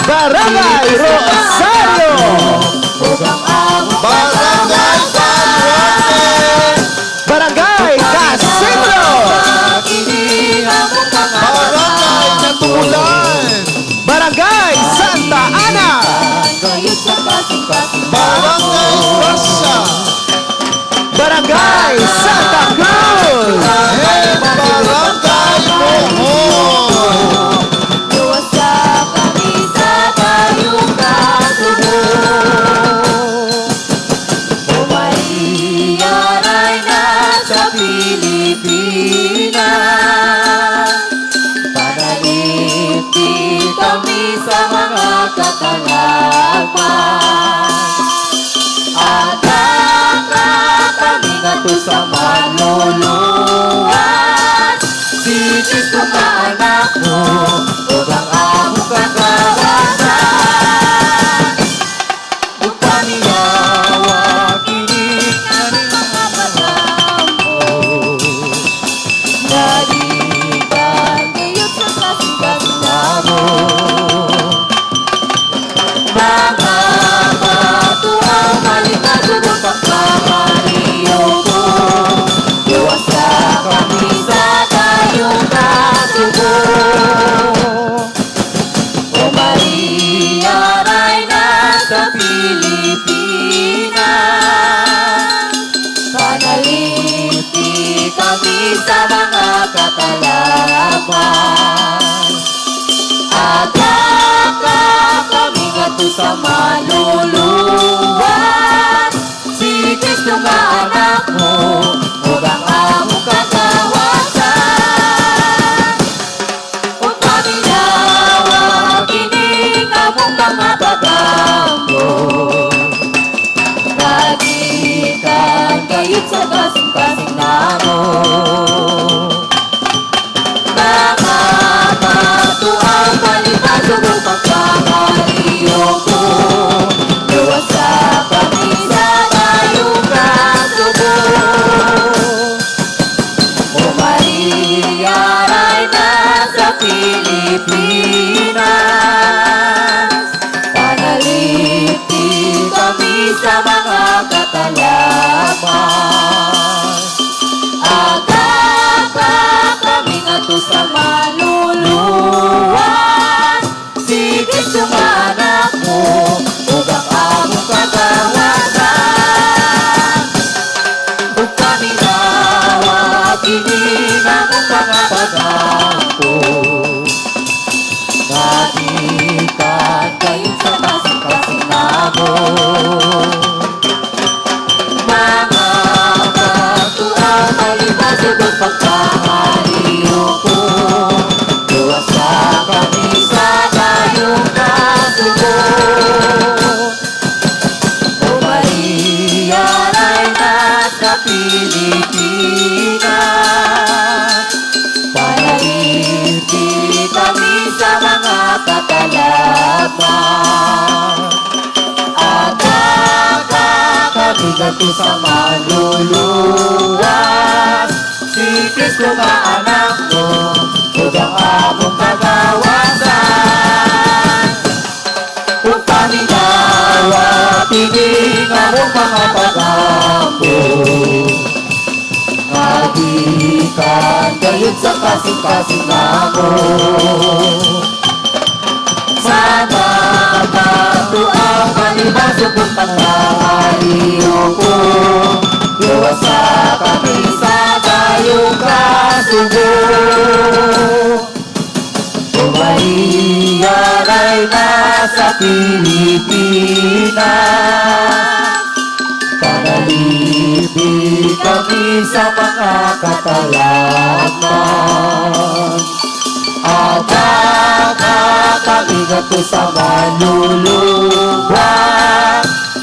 S4: Barangay Rosario.
S11: Barangay Baluarte.
S4: Barangay Casidro.
S11: Barangay Natumulan.
S4: Barangay Santa Ana.
S11: Barangay Gracia.
S4: Barangay Santa Cruz.
S11: And Barangay Mohon.
S1: Iwasa kami sa dayong kasubo. O Maria Reyna sa Pilipinas, Panalipti kami sa mga katalagman. Aga ka kami ngadto sa. sa mga katalaman. Aga kami ngadto sa maluluwas, si Kristo nga anak mo, ug ang among kagawasan. Ug paminawa kini among mga pag-ampo, Kagikan gayud sa kasing-kasing namo. Mga katuang palibasog ug pagpamaliyoko, Luwasa kami sa dayong kasubo. O Maria, Reyna sa Pilipinas, Panalipdi kami sa mga katalaman. Aga kami ngadto sa maluluwas, si Kristo nga anak mo, ug ang among kagawasan. Ug paminawa kini among mga pag-ampo, Nagikan gayud sa kasing-kasing namo. Mga katuang palibasog ug pagpamaliyoko, Luwasa kami sa dayong kasubo. O Maria, Reyna sa Pilipinas, Panalipdi kami sa mga katalaman. Aga kami ngadto sa maluluwas, si Kristo nga anak mo, ug ang among kagawasan. Ug paminawa kini among mga pag-ampo, Nagikan gayud sa kasing-kasing namo. Sa mga katuang palibasog ug pagpamaliyoko, Luwasa kami sa dayong kasubo. O Maria, Reyna sa Pilipinas, Panalipdi kami sa mga katalaman. Aga kami ngadto sa maluluwas,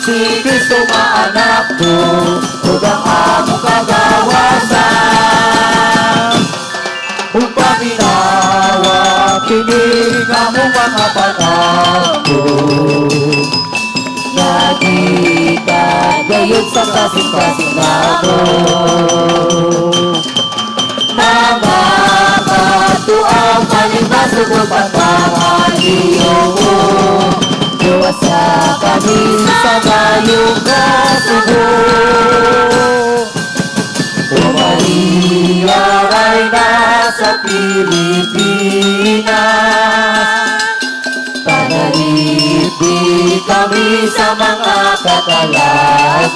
S1: si Kristo nga anak mo, ug ang among kagawasan. Ug paminawa kini among mga pag-ampo, Nagikan gayud sa kasing-kasing namo. Mga katuang palibasog ug pagpamaliyoko, Luwasa kami sa dayong kasubo. O Maria, Reyna sa Pilipinas, Panalipdi kami sa mga katalaman.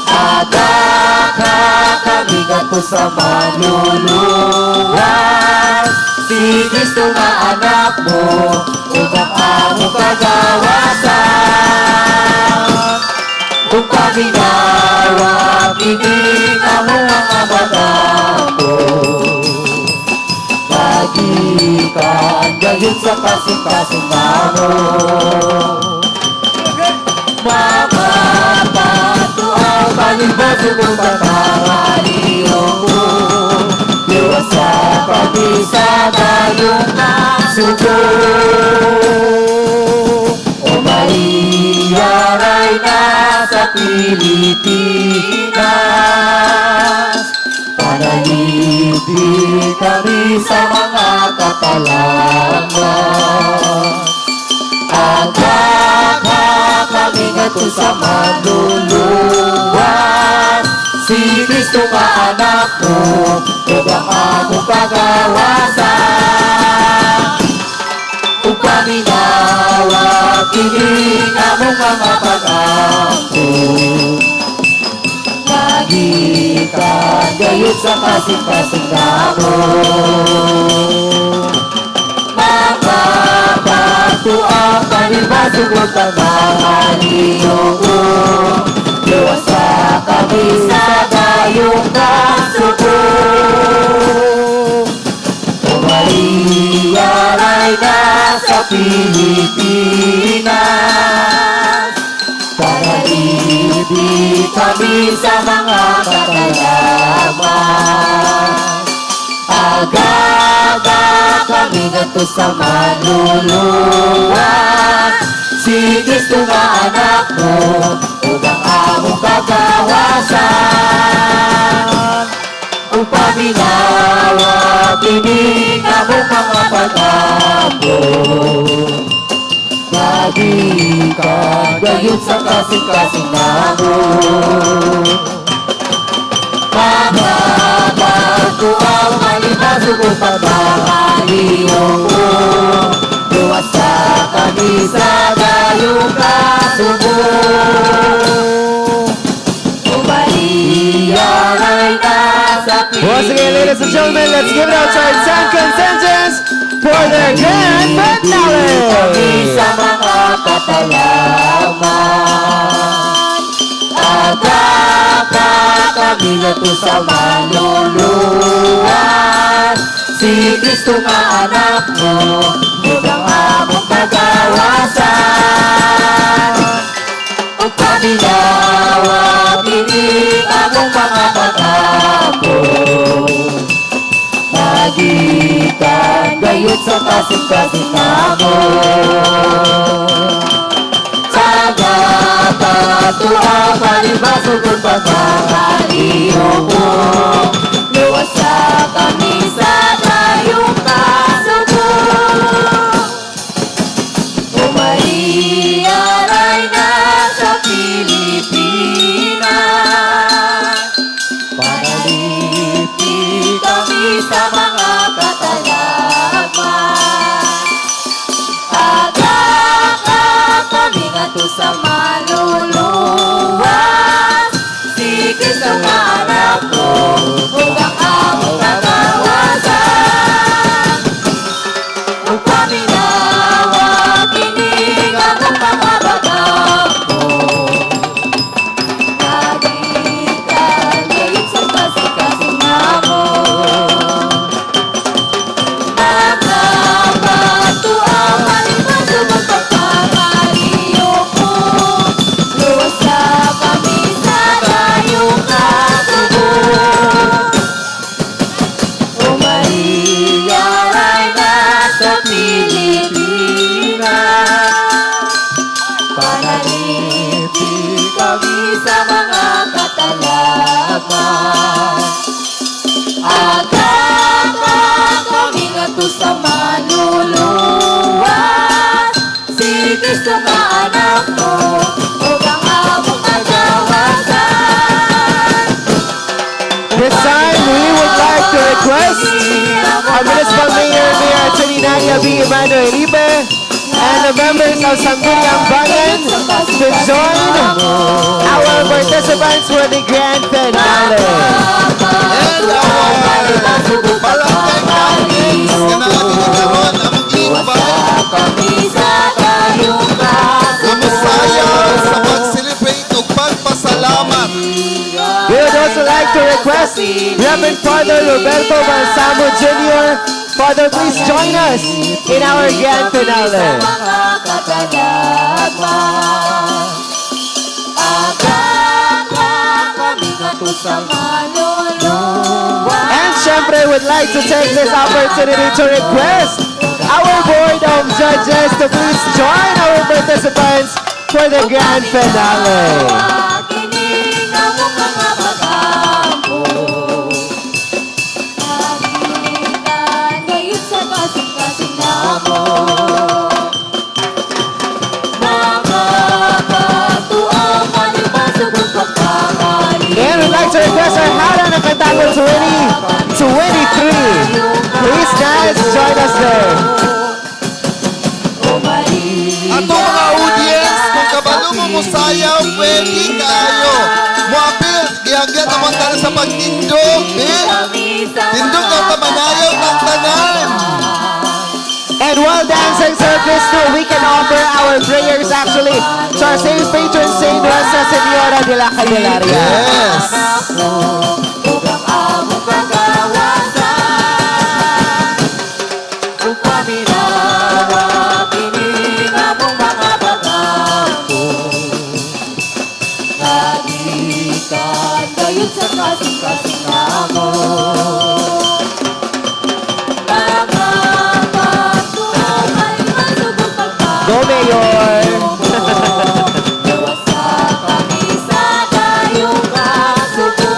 S1: Aga kami ngadto sa maluluwas, si Kristo nga anak mo, ug ang among kagawasan. Ug paminawa kini among mga pag-ampo, Nagikan gayud sa kasing-kasing namo. Mga katuang palibasog ug pagpamaliyoko, Luwasa kami sa dayong kasubo. O Maria, Reyna sa Pilipinas, Panalipdi kami sa mga katalaman. Aga kami ngadto sa maluluwas, si Kristo nga anak mo, ug ang among kagawasan. Ug paminawa kini among mga pag-ampo, Nagikan gayud sa kasing-kasing namo. Makapatuang panibasog ug pagmamaliw ko, luwasa kami sa dayong kasuko. O Maria, Reyna sa Pilipinas, panalipin kami sa mga katalagman. Aga kami ngadto sa manluluwas, si Kristo nga anak mo, ug ang among kagawasan. Ug paminawa kini among mga pag-ampo, Magikan gayud sa kasing-kasing namo. Makapagtuang malibasog ug pagmamaliw ko, luwasa kami sa dayong kasubo. O Maria, Reyna sa
S4: Once again, ladies and gentlemen, let's give it up to our 10 contingents for their grand
S1: Kami
S4: finale.
S1: sa mga katalagman. Aga pa kami ngadto sa manluluwas, si Kristo nga anak mo, ug ang among kagawasan. Ug paminawa kini among mga pag-ampo, Magikan gayud sa kasing-kasing namo. Tagapatuang palibasog ug pagmamaliw ko, luwasa kami sa dayong kasubo. O Maria, Reyna sa Pilipinas, panalipin kami sa mga katalagman. Aga kami ngadto sa manluluwas, si Kristo nga anak mo, ug ang among kagawasan. Ug paminawa kini among mga pag-ampo, Magikan gayud sa kasing-kasing namo. Makapatuang malibasog ug pagmamaliw ko, luwasa kami sa dayong kasubo. O Maria, Reyna sa Pilipinas, panalipin kami sa mga katalagman. Aga pa kami ngadto sa manluluwas, si Kristo nga anak mo, ug ang among kagawasan.
S4: This time, we would like to request our Municipal Mayor, Mayor Attorney Nadia B. Emmanuel Elipe, and the members of Sangguniang Bayan to join our participants for the grand finale.
S11: And our barangay captains nga naa diri karon among gi-invite nga mosayaw sa pag-celebrate ug pagpasalamat.
S4: We would also like to request Reverend Father Roberto Balsamo Jr. Father, please join us in our grand finale.
S1: Mga katalagman. Aga kami ngadto sa manluluwas.
S4: And syempre, would like to take this opportunity to request our board of judges to please join our participants for the grand finale.
S1: Kini among mga pag-ampo, Magikan gayud sa kasing-kasing namo. Makapatuang malibasog ug pagmamaliw.
S4: And we'd like to request our Hara ng Kantagon 2023. Please, guys, join us there.
S11: Atong mga audience, kung kabalo mo musayaw, pwede kaayo. Moapil, gihagyan mo. man tayo sa pagtindog, di. Tindog na tamanayaw ng tanan.
S4: And while dancing, Sir Cristo, we can offer our prayers actually to our saint patron saint, Nuestra Señora de la Candelaria.
S11: Yes.
S1: Ug ang among kagawasan, ug paminawa kini among mga pag-ampo nga gikan gayud sa kasing-kasing namo. Mga pagtuo kay masugod
S4: Go, Mayor!
S1: Gawas kami sa dayong kasubo.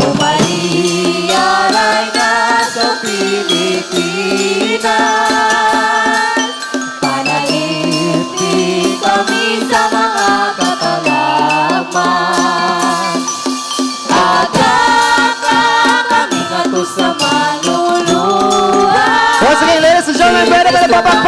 S1: O Maria, Reyna sa Pilipinas, panalipdi kami sa mga katalagman. Aga kami ngadto sa manluluwas.
S4: Once again, ladies and gentlemen, pwede ba napapakpakan